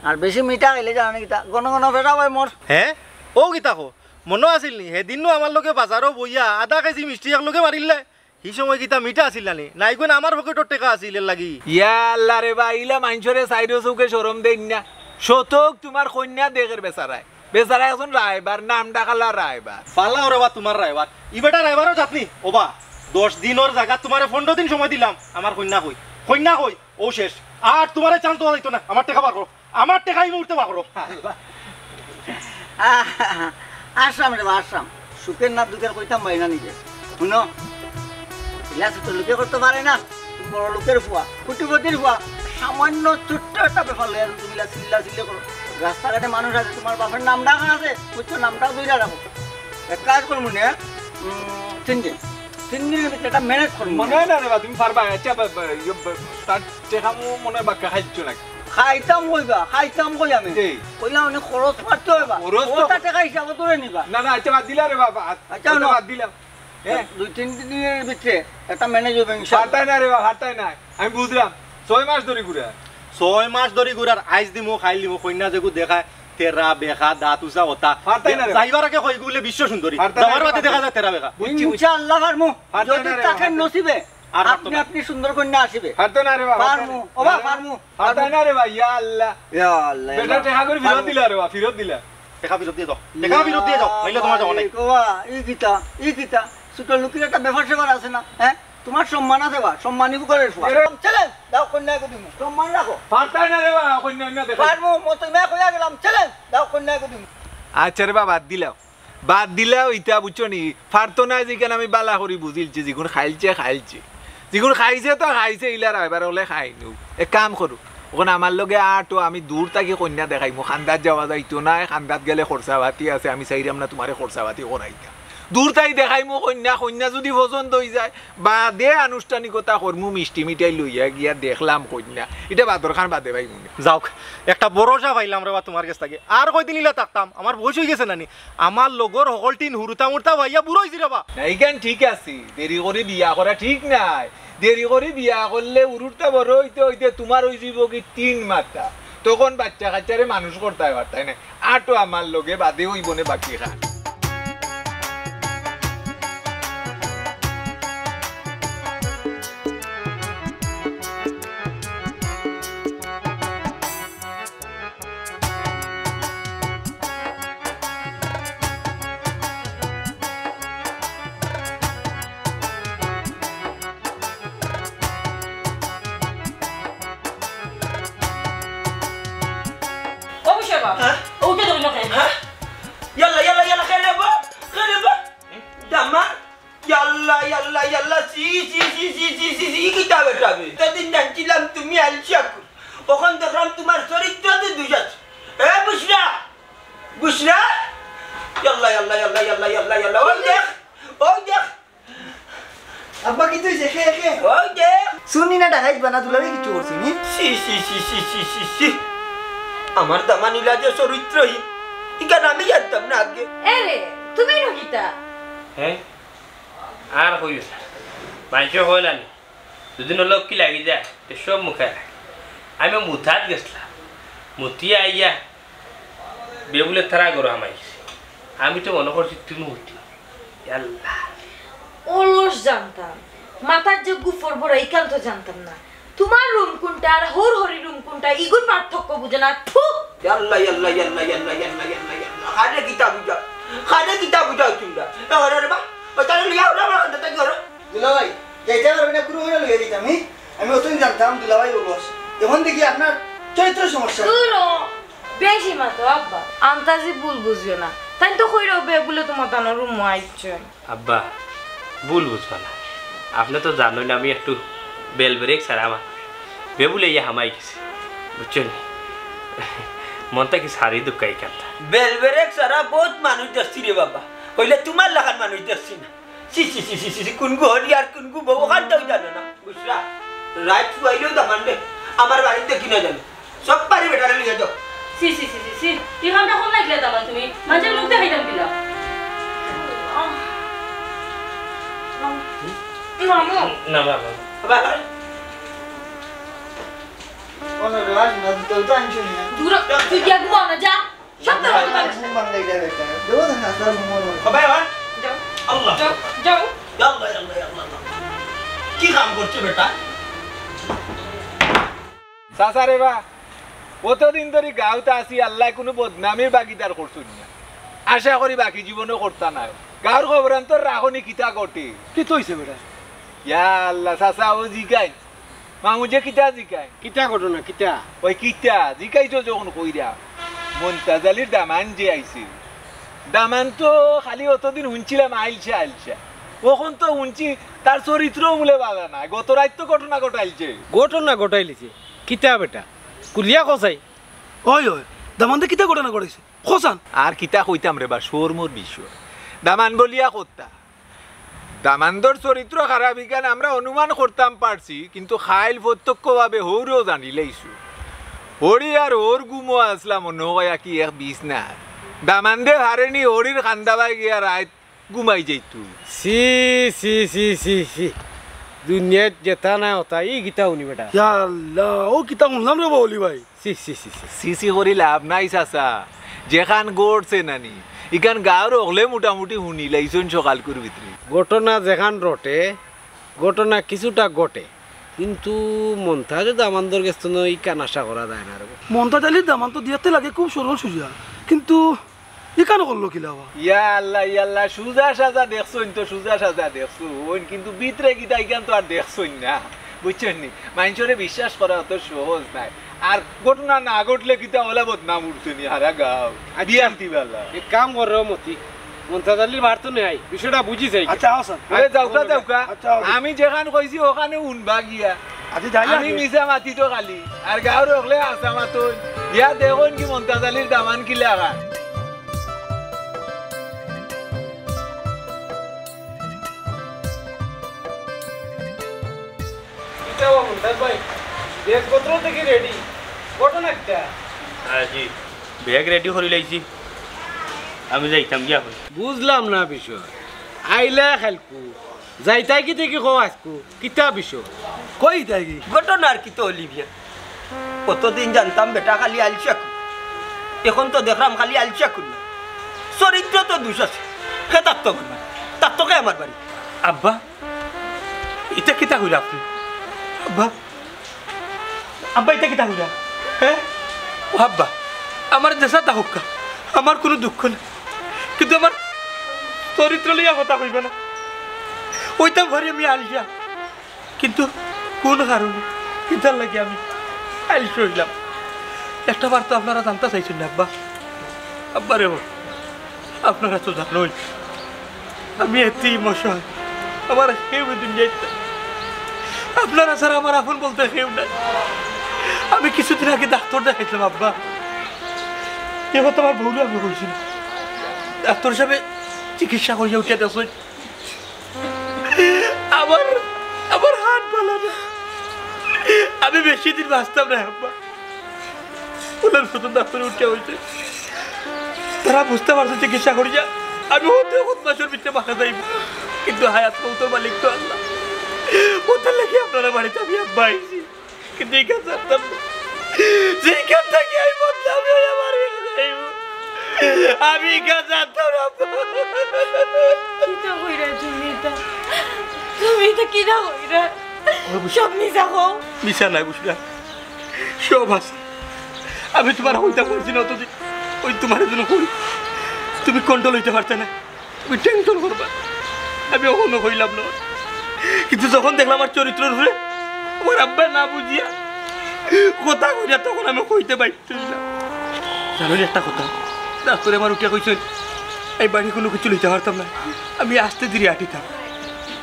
আর বেশি মিঠা খাইলে জানো নি কিতা, ঘন ঘন ফেরা হয় মোর। হ্যাঁ, ও কিতা কো? মনো আছিল নি? হেদিনও আমার লগে বাজারও বইয়া আধা কেজি মিষ্টি এক লগে মারিলে। হি সময় কিতা মিঠা আছিল না নি? নাইগুন আমার পকেটর টেকা আছিল এর লাগি। ইয়া আল্লাহ রে বা, ইলা মাইনষরে চাইরো চউখে শরম দেইন না। শতক তোমার কইন্যা দেখের বেচারায়। বেচারা একজন রায়বার, নাম ডাকালা রায়বার। ফালাও রে বা তোমার রায়বার। ই বেটা রায়বারও জাতনি। ওবা, দশ দিনর জাগাত তোমারে পনরো দিন সময় দিলাম। আমার কইন্যা কই? কইন্যা কই? ও শেষ। আর তোমারে চান্স দেওয়া যাইতো না। আমার টেকা বার করো। আমার টেকা এই মুহূর্তে বার করো। আহ, আসলাম রে বা, আসলাম। সুখের না দুঃখের কইতাম পারি না নিজে। হুনো, ইলা ছোট লোকে করতে পারে না। তুমি বড় লোকের ফুয়া, কোটিপতির ফুয়া, সামান্য ছোট্ট একটা ব্যাপার লইয়া তুমি ইলা চিল্লা চিল্লি করো। রাস্তাঘাটে মানুষ আছে, তোমার বাপের নাম ডাকা আছে, বুঝছো, নামটাও ধইরা রাখো। এক কাজ করমু নে, উম, তিন দিন, তিন দিনের ভিতরে এটা ম্যানেজ করমু। মনে হয় না রে বা, তুমি পারবা। আচ্ছা, বা, বা, ইয়ে, বা, তার টেকা মনে হয় বাক্কা খাইছো নাকি? খাইতাম কইবা, খাইতাম কই আমি। এই। কইলা মানে খরচ মারতে হইবা। খরচ তো ওটা টেকা হিসাবে ধরে নিবা। না, না, আচ্ছা, বাদ দিলা রে বাবা। আচ্ছা, ওটা না। বাদ দিলাম। হ্যাঁ? দুই তিন দিনের ভিতরে একটা ম্যানেজ হবে ইনশাআল্লাহ। ফারতায় না রে বাবা, ফারতায় না। আমি বুঝলাম। ছয় মাস ধরি ঘুরে। ছয় মাস ধরি ঘুরার আইজ দিমু, খাইল দিমু, কইন্যা যেগু দেখায়, তেরা, বেকা, দাঁত উচা, ওটা। ফারতায় না রে বাবা। যাইবার আগে কই গুলে বিশ্ব সুন্দরী। ফারতায় না যাওয়ার রে বাদে বাবা। দেখা যায় তেরা বেকা। বুঝছি, বুঝছি। ইনশাআল্লাহ ফারমু। ফারতায় না যদি রে বাবা। থাকে নসিবে। আর আপনি, ফারতায় না। আপনি সুন্দর কইন্যা আসিবে। ফারতায় না রে বাবা, ফারতায় না। ফারমু। ওবা, ফারমু। ফারতায় না রে ভাই, ইয়া আল্লাহ। ইয়া আল্লাহ, ইয়া বেটা, আল্লাহ। টেকা করে ফিরত দিলা রে বা, ফিরত দিলা। টেকা ফিরত দিয়ে দাও। টেকা ফিরত দিয়ে দাও। নাইলে তোমার যাওয়া নাই। ওবা, ই কিতা, ই কিতা? ছোট লোকের একটা ব্যাপার স্যাপার আছে না? হ্যাঁ? তোমার সম্মান আছে বা? সম্মানী করে ফুয়া। এরে- চ্যালেঞ্জ, দাও কইন্যা এগু দিমু। সম্মান রাখো। ফারতায় না রে বা, কইন্যা না দেখো। পারমু, মতো মে কইয়া গেলাম, চ্যালেঞ্জ, দাও কইন্যা এগু দিমু। আচ্ছা রে বাবা, বাদ দিলাও। বাদ দিলাও, ইতা বুঝছো নি? ফারতো না, যেখান আমি বালা করি বুঝিলছি, যেগুন খাইলছে, খাইলছে। যেগুন খাইছে তো খাইছে, ইলা রায়বার হলে খাইনু। এক কাম করো, অখন আমার লগে আটো, আমি দূর থাকি কইন্যা দেখাইমু। কান্দাত যাওয়া যাইতো নায়, কান্দাত গেলে খরচাপাতি আছে, আমি চাইরাম না তুমারে খরচাপাতি করাইতাম। দূর থাকি দেখাইমু কইন্যা, কইন্যা যুদি পছন্দ অইযায়, বাদে আনুষ্ঠানিকতা করমু, মিষ্টি মিঠাই লইয়া গিয়া দেখলাম কইন্যা। ইটা বাদর খান বাদে পাইমু নে। যাউক, একটা ভরসা পাইলাম রে বা তুমার গেছ থাকি। আর কয়দিন ইলা থাকতাম, আমার বয়স অইগেছে নানি। আমার লগর হকলটিন হুরুতা মুরুতা পাইয়া বুড়া অইছি রে বা। না, ইখান ঠিক আছে, দেরি করি বিয়া করা ঠিক নায়। দেরি করি বিয়া করলে হুরুতা বড় অইতে অইতে তুমার অইযিবো কি তিন মাথা, তখন বাইচ্চা কাইচ্চারে মানুষ করতায় পারতায় নায়। আটো আমার লগে, বাদে অইবো নে বাকি খান। ও বিষয় বাবা, হ্যাঁ? ও উঠে ধরল কেন? হ্যাঁ? ইয়াল্লা, ইয়াল্লা, ইয়াল্লা, খেয়ে নেবো, খেয়ে নেবো। দামান, ইয়াল্লা, ইয়াল্লা, ইয়াল্লা, ছি, ছি, ছি, ই কিতা বেটা বে? এতদিন জানছিলাম তুমি আলসা কুন। অখন দেখলাম তুমার চরিত্রত দুষ আছে। এ বুশরা, বুশরা, ইয়াল্লা, ইয়াল্লা, ইয়াল্লা, ইয়াল্লা, ইয়াল্লা, ইয়াল্লা, ওই দেখ, ওই দেখ। আব্বা, কিতা অইছে? খে, খে। ওই দেখ। চুরনি না ডাকাইত বা না, দুলাভাই কিচ্ছু করছে নি? ছি, ছি, ছি। আমার দামান ইলা যে চরিত্রহীন, ইখান আমি জানতাম না আগে। এ রে, তুমি ইনো কিতা? হ্যাঁ? আর কইও না। মাইনষে কয় না নি, দুদিন লক্ষ্মী লাগি যায়, তে সব মুখে লাগে। আমি মুতাত গেছলাম, মুতিয়া আইয়া বেবুলে তারা গরু হামাই গেছে। আমি তো মনে করছি তুমি উঠি। ইয়াল্লা। অলস জানতাম, মাথার যে গুফর বড়, ইখান তো জানতাম না। তুমার রুম কুনটা আর হউর হরি রুম কুনটা, ইগুর পার্থক্য বুঝে না। থু! ইয়াল্লা, ইয়াল্লা, ইয়াল্লা, ইয়াল্লা, ইয়াল্লা, ইয়াল্লা, ইয়াল্লা। কারে কিতা বুঝাও? কারে কিতা বুঝাও তুমরা? এ, ওরে রে বা, ও তারে লিয়া, ওরে, ওরে, ওরে, ওরে। দুলাভাই, যাইতে পারবে না, কুরু করে লইয়া দিতাম, হি? আমি অতদিন জানতাম দুলাভাই বলবো। এখন দেখি আপনার চরিত্র সমস্যা। দূর ও, বেশি মাতো আব্বা। আন্তাজি ভুল বুঝিও না। তাইন তো কইরা বেবুলে তুমার তানর রুমো আইছইন। আব্বা, ভুল বুঝবা না। আপনে তো জানইন আমি একটু বেল ব্রেক ছাড়া আমার। বেবুলে ইয়া হামাই গেছে। বুঝছইন নি? মনটা কি সারি দুঃখাই কান্তা। বেল ব্রেক ছাড়া বউত মানুষ দেখছি রে বাবা। অইলে তুমার লাখান মানুষ দেখছি না। ছি, ছি, ছি, ছি, ছি, ছি, কুনগু হরি আর কুনগু বউ, অখানটাও জানো না, বুঝরা? রাইত শুয়াইলেও দামান রে, আমার বাড়িত দেখি না জানো। সব পারি বেটারে লইয়া যাও। ছি, ছি, ছি, ছি, ছি। ই কামটা করলায় কিলা দামান তুমি? মানষর মুখ দেখাইতাম কিলা? মামু। না, না, না। বাবা, বাবা। দূর, তুই গিয়া ঘুমাও না, যা। সব তো আমার ঘুম ভাঙাই যায় বেটা। দেখো না, আপনার ঘুম ভাঙাই। বাবা, বাবা। যাও। আল্লাহ। যাও, যাও। ইয়া আল্লাহ, ইয়া আল্লাহ, ইয়া আল্লাহ, ইয়া আল্লাহ। কি কাম করছে বেটা? চাচা রে বা, অতদিন ধরি গাঁওত আছি, আল্লায় কুনু বদনামির ভাগিদার করছইন না। আশা করি বাকি জীবনও করতা নায়। গাঁওর খবরান্তর রাখো নি কিতা ঘটে? কিতা অইছে বেটা? ইয়া আল্লাহ, চাচা ও জিকাইন। মামু যে কিতা জিকাইন? কিতা ঘটনা, কিতা? ওই কিতা জিকাইছো যখন কইরা, মন্তাজ আলীর দামান যে আইছে। দামান তো খালি অতদিন হুনছিলাম আইলছা, আইলছা। অখন তো হুনছি তার চরিত্রও বুলে বালা নায়। গত রাইত তো ঘটনা ঘটাইলছে। ঘটনা ঘটাইলিছে? কিতা বেটা? খুলিয়া কও চাই। ওই, ওই, দামান্দে কিতা ঘটনা ঘটাইছে? কও চাইন। আর কিতা কইতাম রে বা, শরমর বিষয়। দামান বলিয়া কথা। দামান্দর চরিত্র খারাপ ইখান আমরা অনুমান করতাম পারছি, কিন্তু কাইল প্রত্যক্ষভাবে হউরেও জানিলাইছু। হরি আর হউর ঘুমো আছলা মনো কয় কি এক বিছনাত। দামান্দে পারে নি হরির কান্দাবায় গিয়া রাইত ঘুমাই যাইতো। ছি, ছি, ছি, ছি, ছি। দুনিয়াত যেতা নায় অতা, ই কিতা হুনি বেটা? ইয়া আল্লাহ, ও কিতা হুনলাম রে বা অলি ভাই? ছি, ছি, ছি, ছি। ছি, ছি করি লাভ নাই চাচা। যেখান ঘটছে নানি, ইখান গাঁওর অকলে মোটামুটি হুনিলাইছইন সকালকুর ভিতরে। ঘটনা যেখান রটে, ঘটনা কিছুটা ঘটে, কিন্তু মন্তাজে দামান্দর গেছ থনে ইখান আশা করা যায় না রে বা। মন্তাজ আলীর দামান তো দিয়াতে লাগে খুব সরল সুজা, কিন্তু ইখান করলো কিলা বা? ইয়া আল্লাহ, ইয়া আল্লাহ, সুজা সাজা দেখছইন তো, সুজা সাজা দেখছইন, কিন্তু ভিতরে কিতা ইখান তো আর দেখছইন না, বুঝছইন নি? মাইনষরে বিশ্বাস করা অত সহজ নায়। আর ঘটনা না ঘটলে কিতা অলা বদনাম উঠছে নি হারা গাঁও? আচ্ছা। বিয়ান্তি বালা। এক কাম করো মতি, মন্তাজ আলীর বাড়িত নিয়া আই, বিষয়টা বুঝি যাই। আচ্ছা, আও স্যার। আরে যাউক্কা, যাউক্কা। আচ্ছা, আও। আমি যেখান কইছি অখানে হুনবা গিয়া। আচ্ছা, যাই আমি আগে। মিছা মাতি তো খালি, আর গাঁওর অকলে হাছা মাতইন। ইয়া দেখইন কি মন্তাজ আলীর দামান কিলা খান। কিতা বা মন্তাজ ভাই, ব্যাগপত্র দেখি রেডি, ঘটনা কিতা? হ্যাঁ জি, ব্যাগ রেডি করি লাইছি, আমি যাইতাম গিয়া এখন। বুঝলাম না বিষয়, আইলা খাইলকু, যাইতায় কি দেখি কও আইজকু, কিতা বিষয়? কই যাইগি? ঘটনা আর কিতা অইলো মিয়া? অতদিন জানতাম বেটা খালি আলসা কুন, এখন তো দেখরাম খালি আলসা কুন না, চরিত্রত দুষ আছে। হে তার তো আমার বাড়ি, তার তো কে আমার বাড়ি? আব্বা, ইতা কিতা কইরা আপনে? আব্বা, আব্বা, ইতা কিতা কইরা? হ্যাঁ? ও আব্বা, আমার যেছা থাকউক্কা, আমার কুনু দুঃখ নাই, কিন্তু আমার চরিত্র লইয়া কথা কইবা না। অইতাম পারি আমি আলসা, কিন্তু কুন কারণে, কিতার লাগি আমি আলসা অইলাম? একটা বার তো আপনারা জানতা চাইছইন না আব্বা। আব্বা রে বা, আপনারা তো জানইন, আমি এতিম অসহায়, আমার কেউ দুনিয়াত নাই। আপনারা ছাড়া আমার আপন বলতে কেউ নাই। আমি কিছুদিন আগে ডাক্তার দেখাইছিলাম আব্বা, এ কথা আমার বউরে আমি কইছি। ডাক্তার সাবে চিকিৎসা করিয়া উঠিয়া দেখছইন, আমার, আমার হাত ভালা না, আমি বেশি দিন বাঁচতাম না আব্বা। অউলার সুতন ডাক্তারে উঠিয়া কইছে, তারা বুঝতা পারছে চিকিৎসা করিয়া আমি অতি কত মাসর ভিতরে মারা যাইমু, কিন্তু হায়াত মউতর মালিক তো আল্লাহ। অতার লাগি আপনারার বাড়িত আমি আব্বা আইছি, কিন্তু ইখান জানতাম না। যেইখান থাকি আমি বদনামি অইয়া মারা যাইমু, আমি ইখান জানতাম না আব্বা। কিতা কইরা তুমি ইতা? তুমি ইতা কিতা কইরা? সব মিছা কও। মিছা নায় বুঝরা, সব আছে। আমি তুমারে কইতাম পারছি না অতদিন। অউ তুমারে যেন কই, তুমি control অইতায় পারতায় না, তুমি tension করবায়। আমি অখনো কইলাম না, কিন্তু যখন দেখলাম আমার চরিত্রর উপরে আমার আব্বায় না বুঝিয়া কথা কইরা, তখন আমি কইতে বাধ্য অইলাম। জানইন একটা কথা, ডাক্তারে আমার উঠিয়া কইছইন, আমি বাড়ি কুনু কিছু লইতাম পারতাম না, আমি আস্তে ধীরে আটিতাম,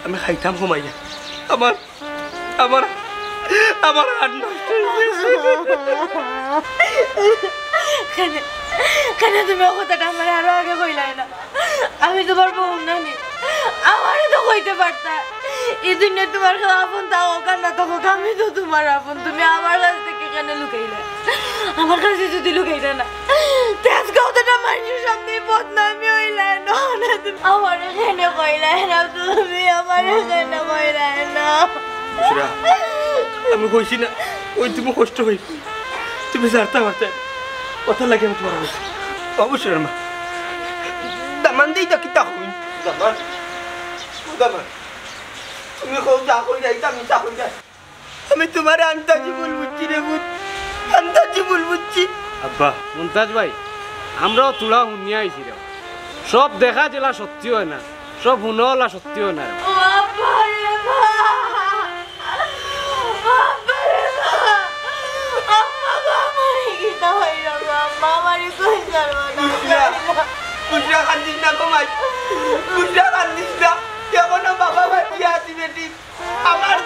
আমি খাইতাম কমাইয়া। আমার আমার, আমার হাত নষ্ট অইগেছে। কেনে, কেনে তুমি অউ কথাটা আমারে আরো আগে কইলায় না? আমি তুমার বউ নানি, আমারে তো কইতে পারতায়। ই দুনিয়াত তুমার কেউ আপন থাকউক আর না থাকউক, আমি তো তুমার আপন। তুমি আমার কাছ থাকি কেনে লুকাইলায়? আমার কাছে যুদি লুকাইতা না, তে আইজকে অতটা মানষর সামনে বদনামি অইলায় না। আমারে কেনে কইলায় না তুমি, আমারে কেনে কইলায় না? বুঝরা, আমি কইছি না, অউ তুমি কষ্ট পাইবায়, তুমি ছাড়তায় পারতায় না, অতার লাগি আমি তুমারে কইছি। অবশ্যই মা, দামান দেই তো কিতা কই? দামান, ও দামান, তুমি কও যা কই যাই, আমি তা কই যাই। আমি তুমারে আন্তাজি ভুল বুঝছি রে পুত, আন্তাজি ভুল বুঝছি। আব্বা। মন্তাজ ভাই, আমরাও থুড়া হুনিয়া আইছি রে। সব দেখা যেলা সত্যি অয় না, সব হুনা অলা সত্যি অয় না রে। ও আব্বা রে মা, ও আব্বা রে মা, আম্মা গো, আমারে কিতা অইলো গো, আম্মা আমারে কই ছাড়বা না। বুঝরা, বুঝরা কান্দিস না গো মাই, বুঝরা কান্দিস না, এখনো বাবা বাঁচিয়া আছি বেটি। আমার